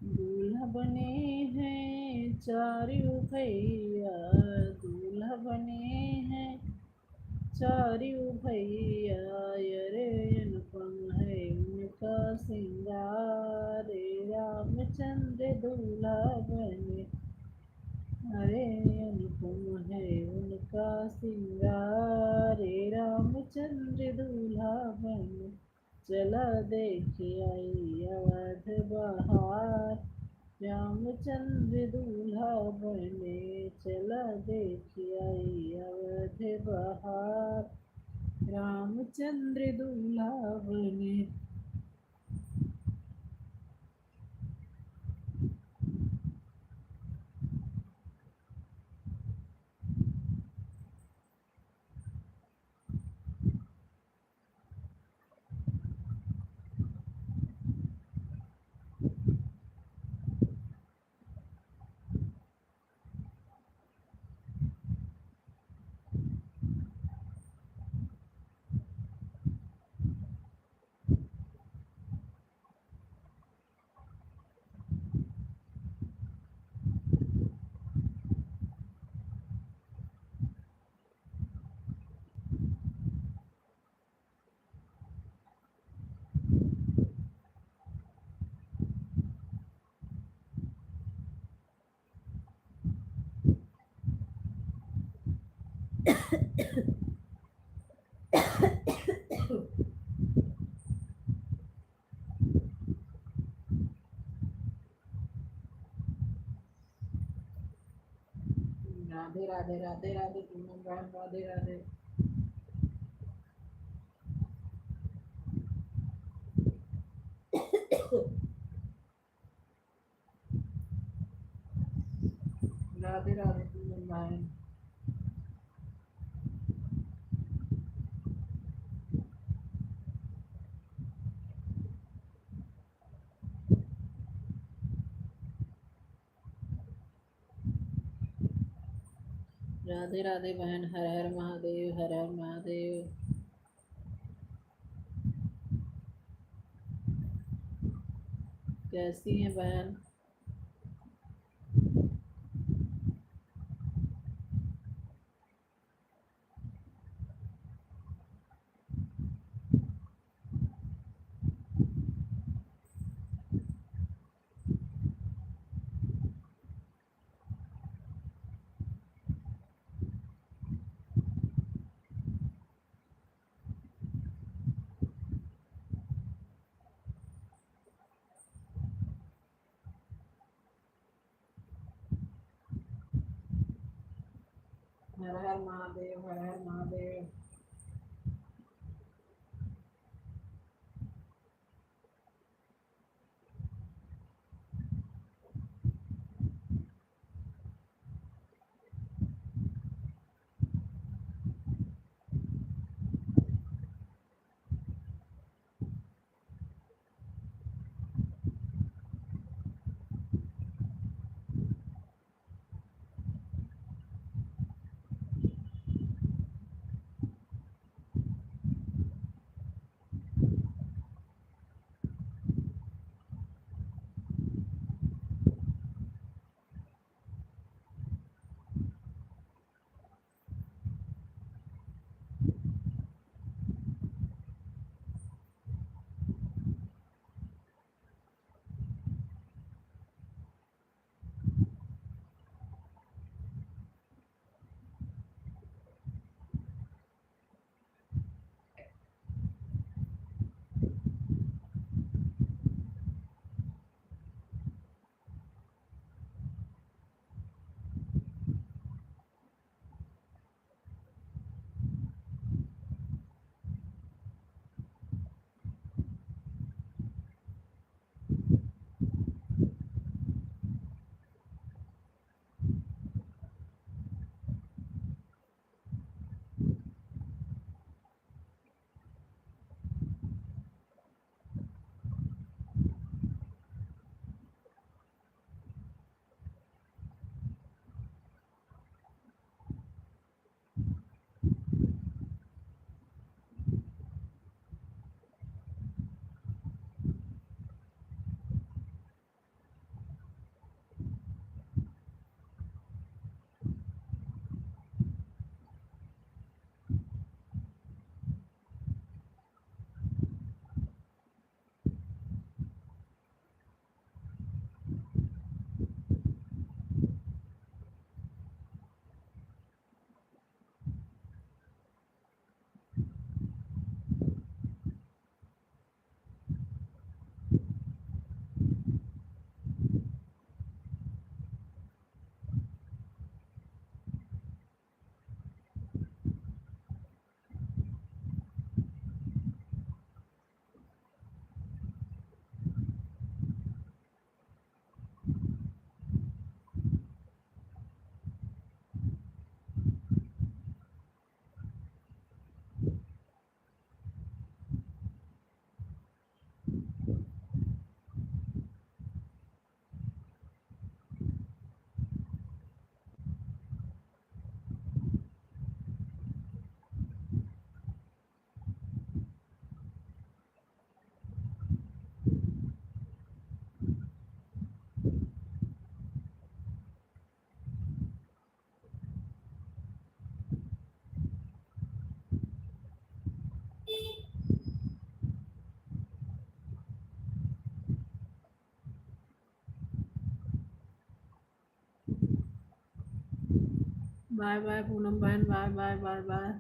दूल्हा बने हैं चारों भैया, दूल्हा बने हैं चारों भैया। अरे अनुपम है उनका सिंगार, रामचंद्र दूल्हा बने। अरे अनुपम है उनका सिंगार, रामचंद्र दूल्हा बने। चला देखी आई अवध बहार, रामचंद्र दूल्हा बने। चला देखी आई अवध बहार, रामचंद्र दूल्हा बने। राधे राधे, राधे राधे पूनम बहन, राधे राधे। राधे राधे पूनम बहन। राधे राधे बहन, हर हर महादेव, हर हर महादेव। कैसी हैं बहन? हर हर महादेव, हर हर महादेव। बाय बाय पूनम बहन, बाय बाय, बाय बाय।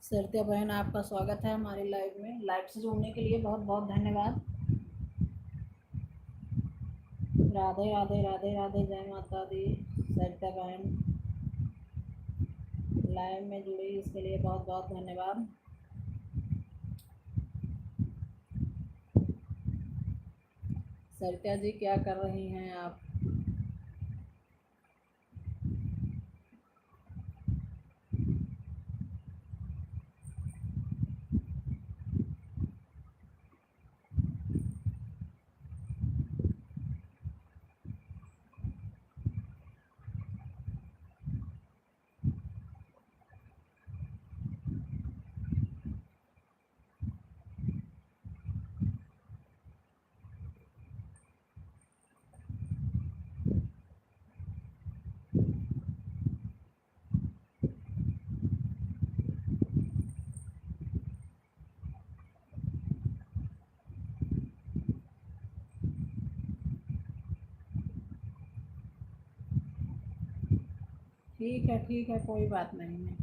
सरिता बहन, आपका स्वागत है हमारे live में। Live से जुड़ने के लिए बहुत बहुत धन्यवाद। राधे राधे, राधे राधे, जय माता दी। सरिता बहन live में जुड़ी, इसके लिए बहुत बहुत धन्यवाद। सरिता जी, क्या कर रही हैं आप? ठीक है, ठीक है, कोई बात नहीं है।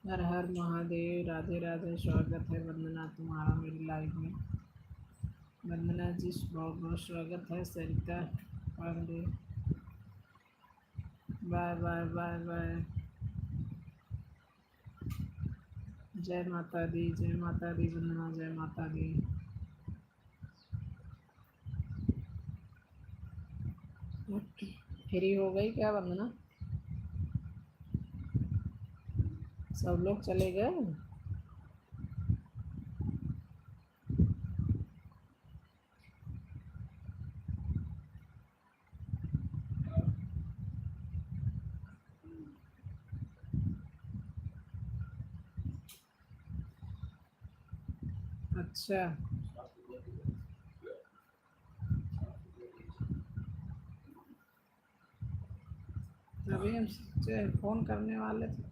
हर हर महादेव, राधे राधे, स्वागत है वंदना तुम्हारा मेरी live में। वंदना जी, बहुत बहुत स्वागत है। सरिता Pandey, bye bye bye bye। जय माता दी, जय माता दी वंदना, जय माता दी। Free हो गई क्या वंदना? सब लोग चले गए? अच्छा, तभी हम सोचे फोन करने वाले थे।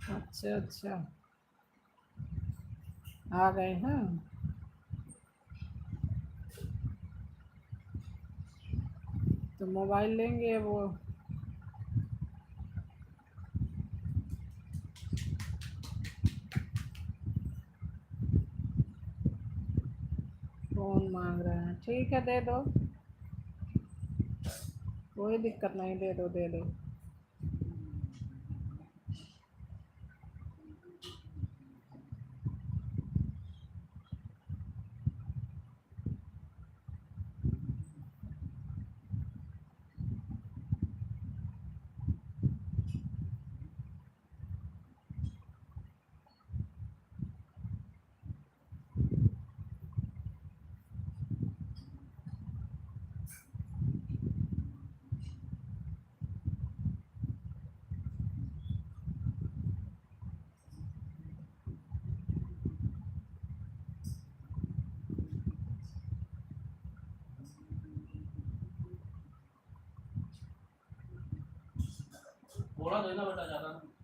अच्छा, अच्छा, आ गए हैं। तो मोबाइल लेंगे वो। फोन मांग रहे हैं, ठीक है, दे दो, कोई दिक्कत नहीं, दे दो, दे दो। थोड़ा देना बेटा, ज़्यादा नहीं।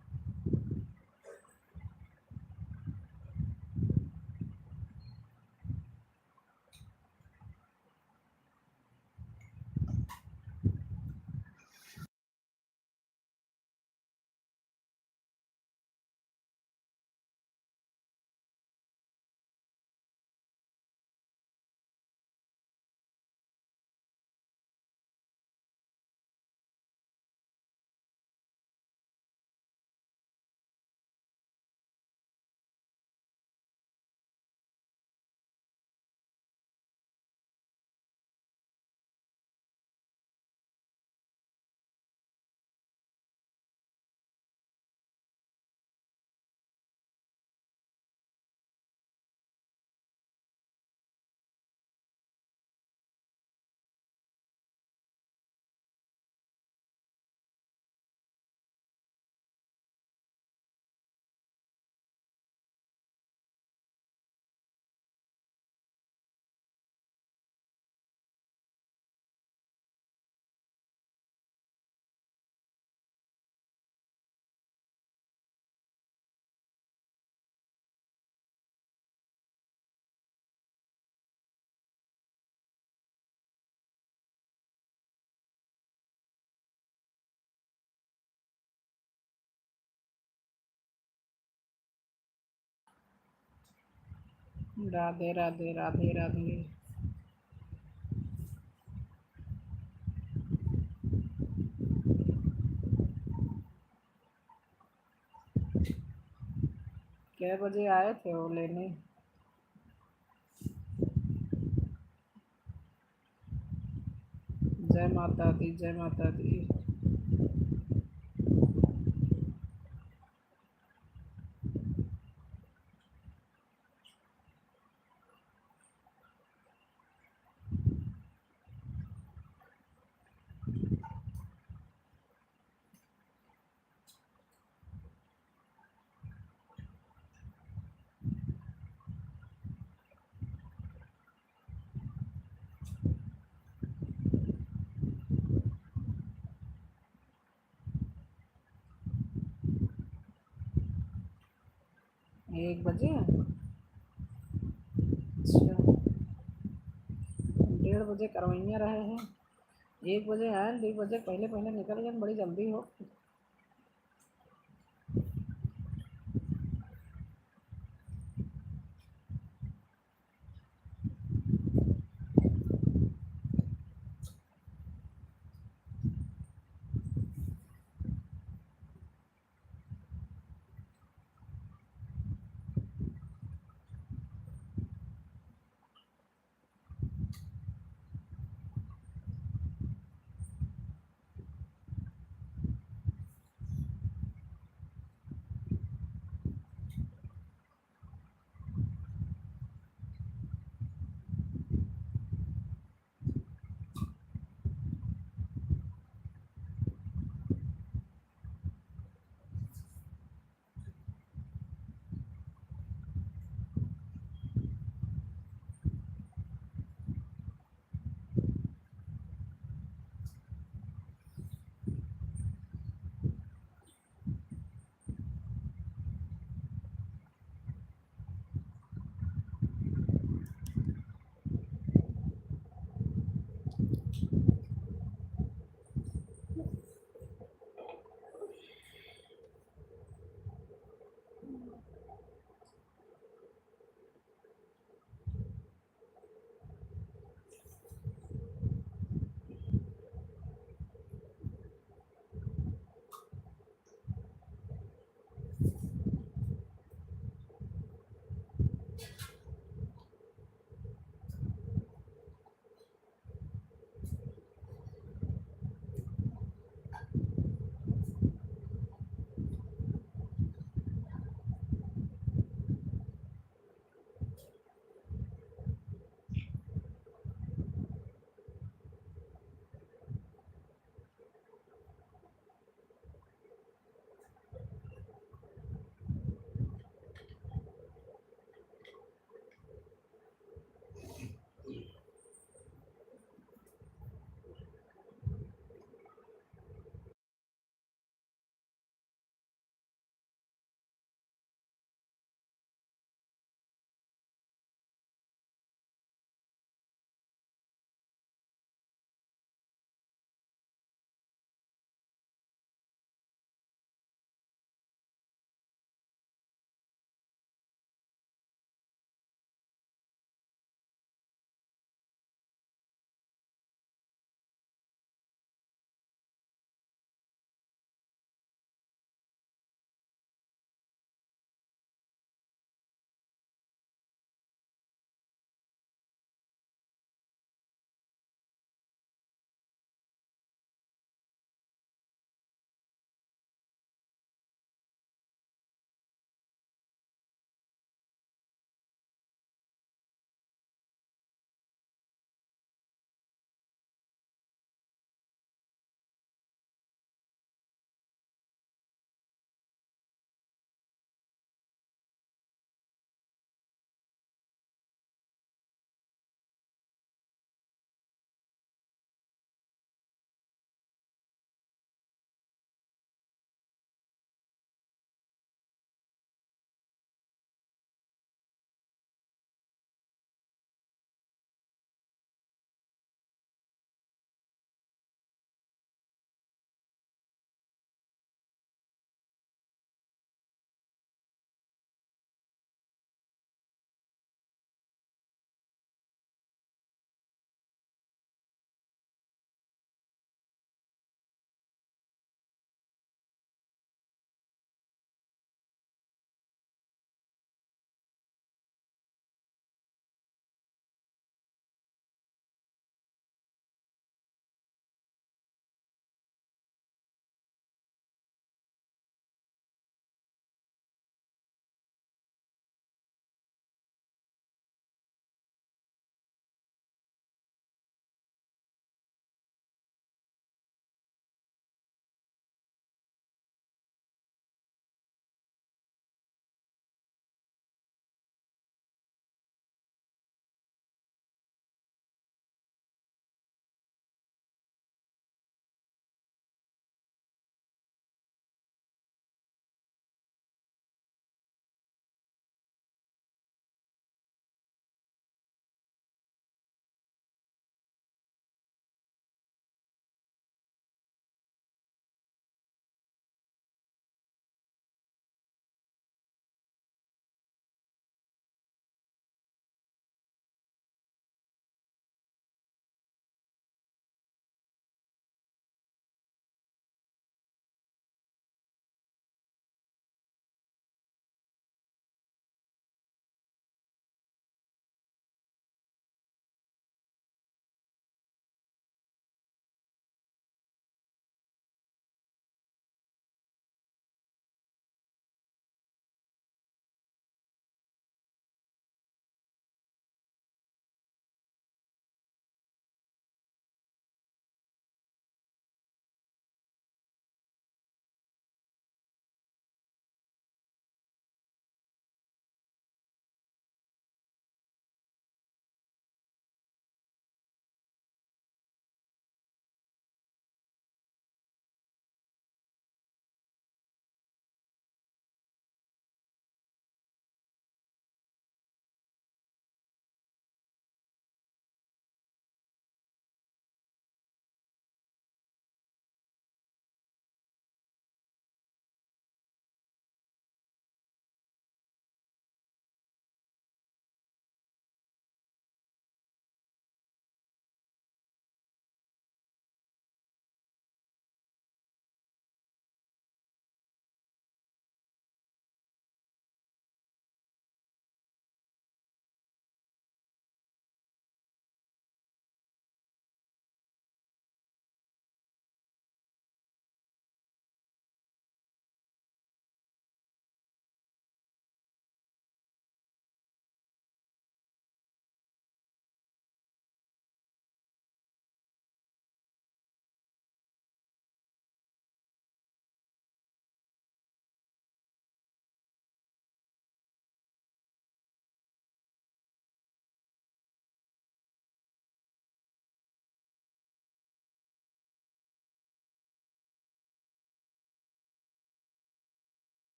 राधे राधे, राधे राधे। कै बजे आए थे वो लेने? जय माता दी, जय माता दी। एक बजे? अच्छा, डेढ़ बजे करवइया रहे हैं। एक बजे आएन, एक बजे पहिले पहिले निकल गएन, बड़ी जल्दी हो।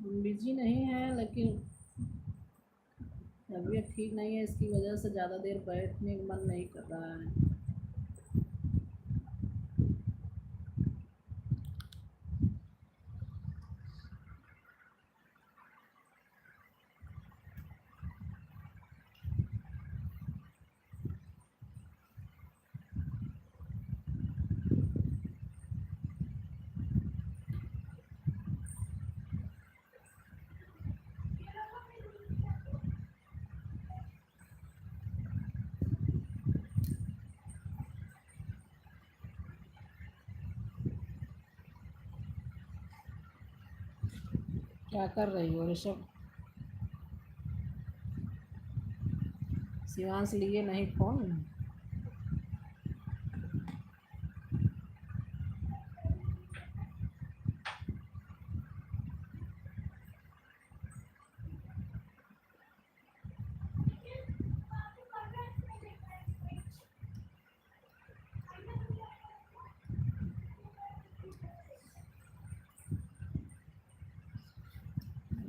बिजी नहीं है, लेकिन तबीयत ठीक नहीं है, इसकी वजह से ज़्यादा देर बैठने का मन नहीं कर रहा है। क्या कर रही हो ऋषभ? शिवांश लिए नहीं फोन?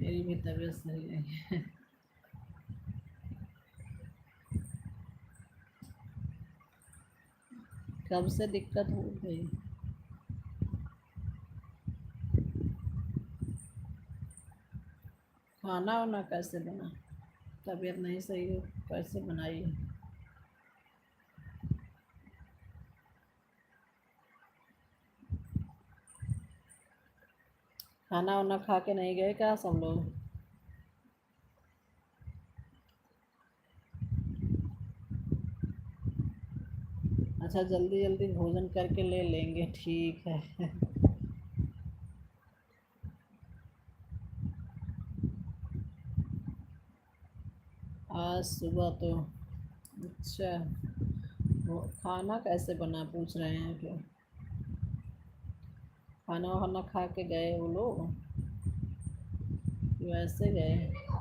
मेरी भी तबीयत सही नहीं है। कब से दिक्कत हो गई? खाना वाना कैसे बना? तबीयत नहीं सही है, कैसे बनाई? खाना वाना खा के नहीं गए क्या सब लोग? अच्छा, जल्दी जल्दी भोजन करके ले लेंगे, ठीक है। आज सुबह तो, अच्छा, वो खाना कैसे बना, पूछ रहे हैं कि खाना वाना खा के गए वो लोग, वैसे गए।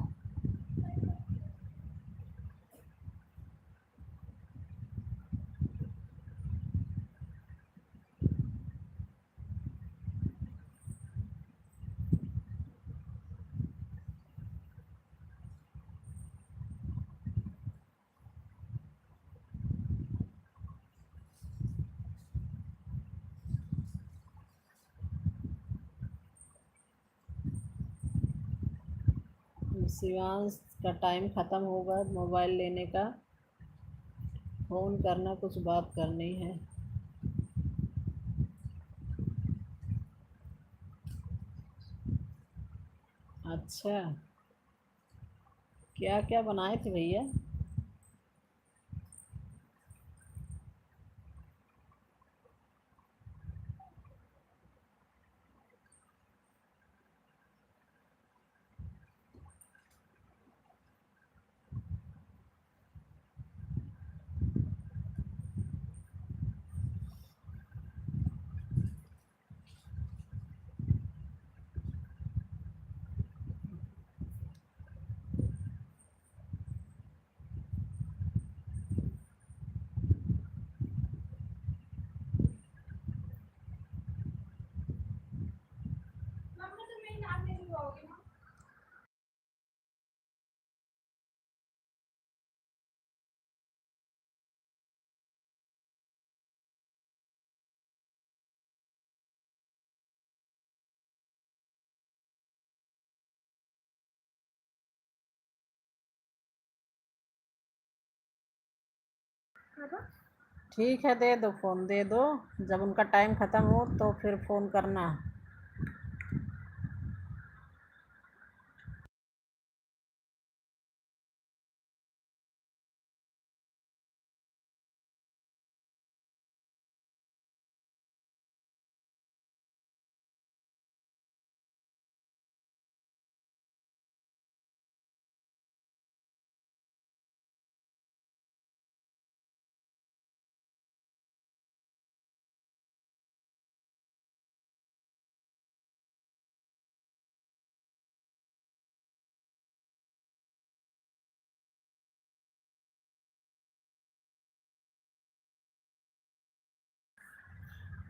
शिवांश का टाइम ख़त्म होगा मोबाइल लेने का, फ़ोन करना, कुछ बात करनी है। अच्छा, क्या क्या बनाए थे भैया? ठीक है, दे दो, फोन दे दो, जब उनका टाइम खत्म हो तो फिर फोन करना।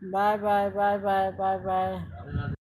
Bye bye, bye bye, bye bye.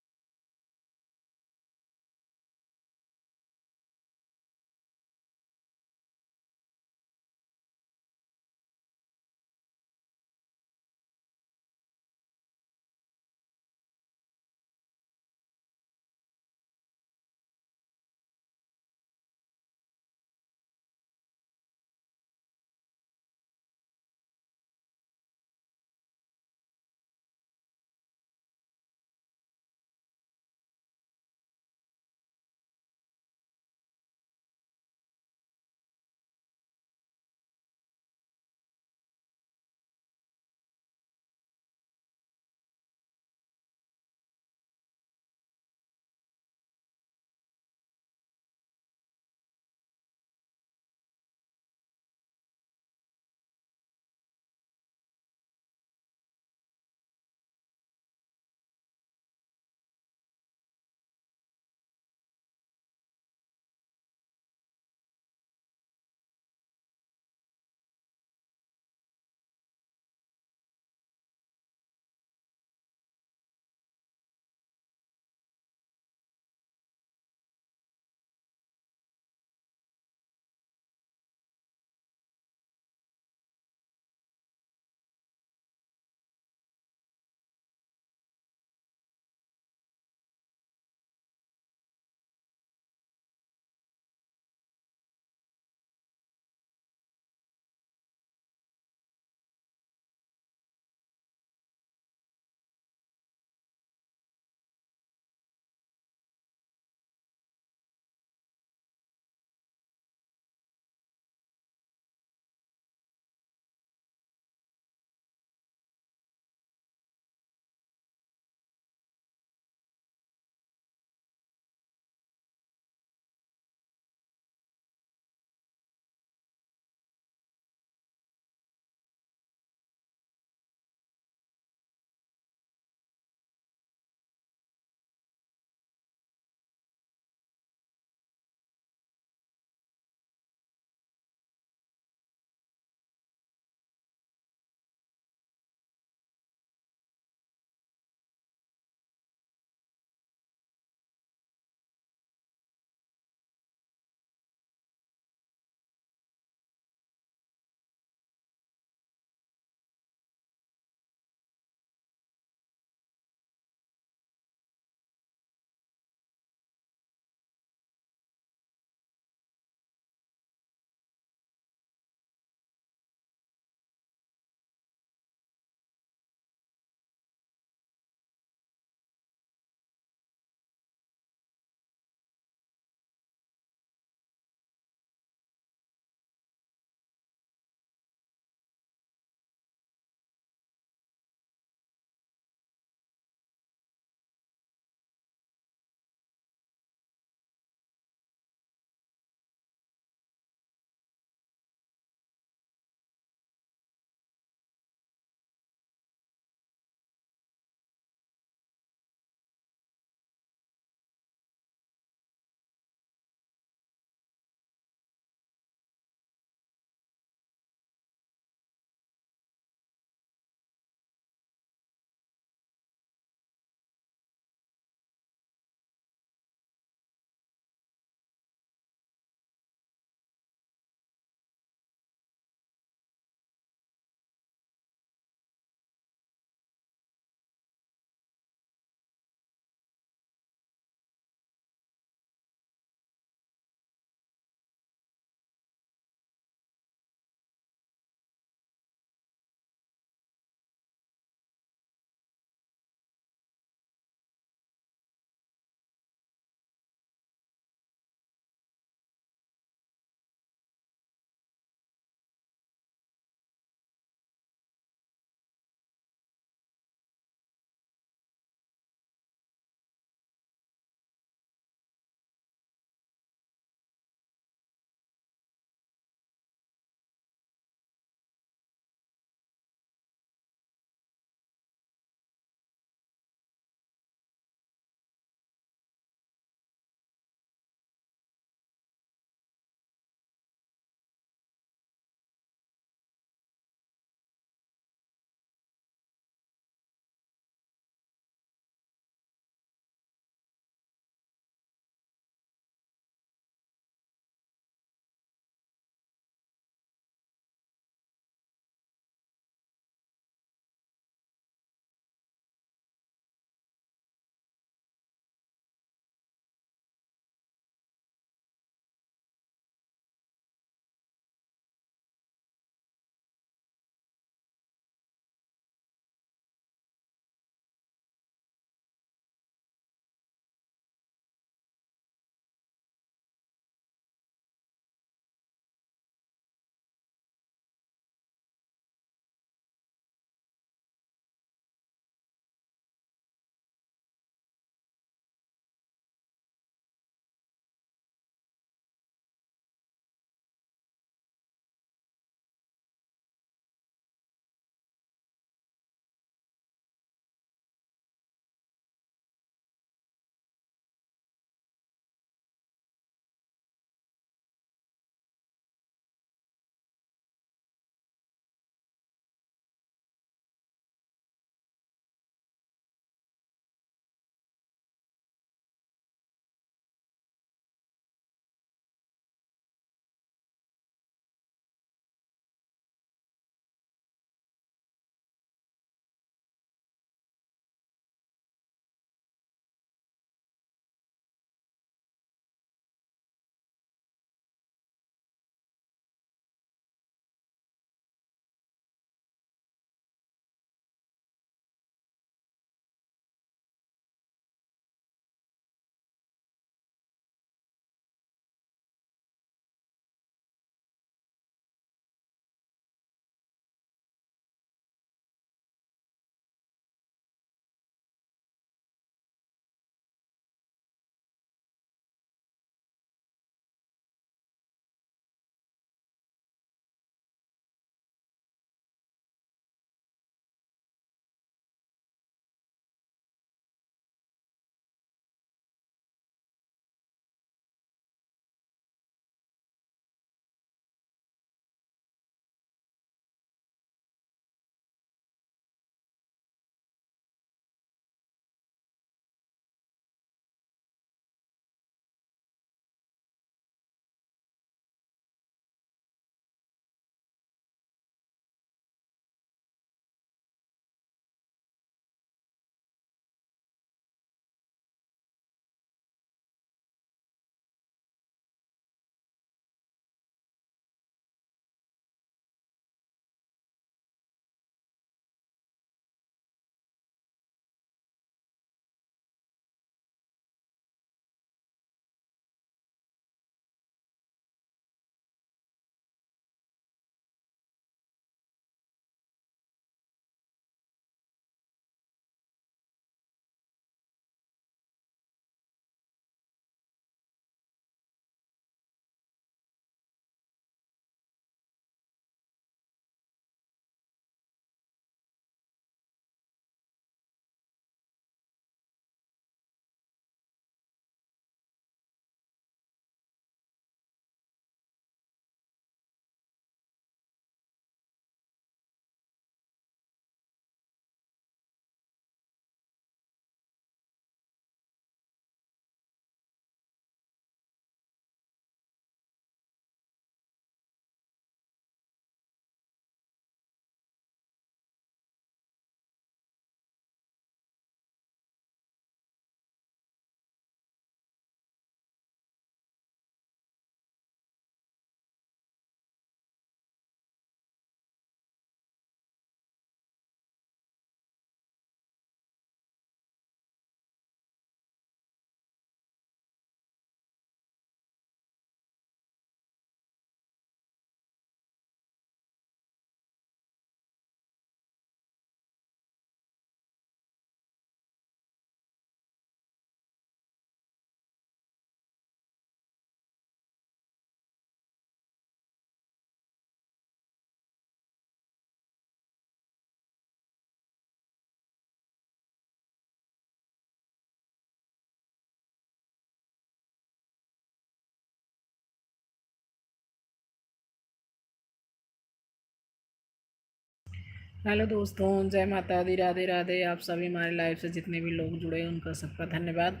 Hello दोस्तों, जय माता दी, राधे राधे। आप सभी हमारे लाइव से जितने भी लोग जुड़े हैं, उनका सबका धन्यवाद।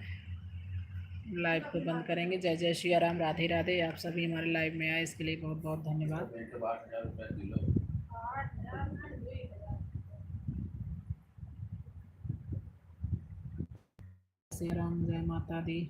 लाइव को बंद करेंगे। जय जय सिया राम, राधे राधे। आप सभी हमारे लाइव में आए, इसके लिए बहुत बहुत धन्यवाद। सिया राम, जय माता दी।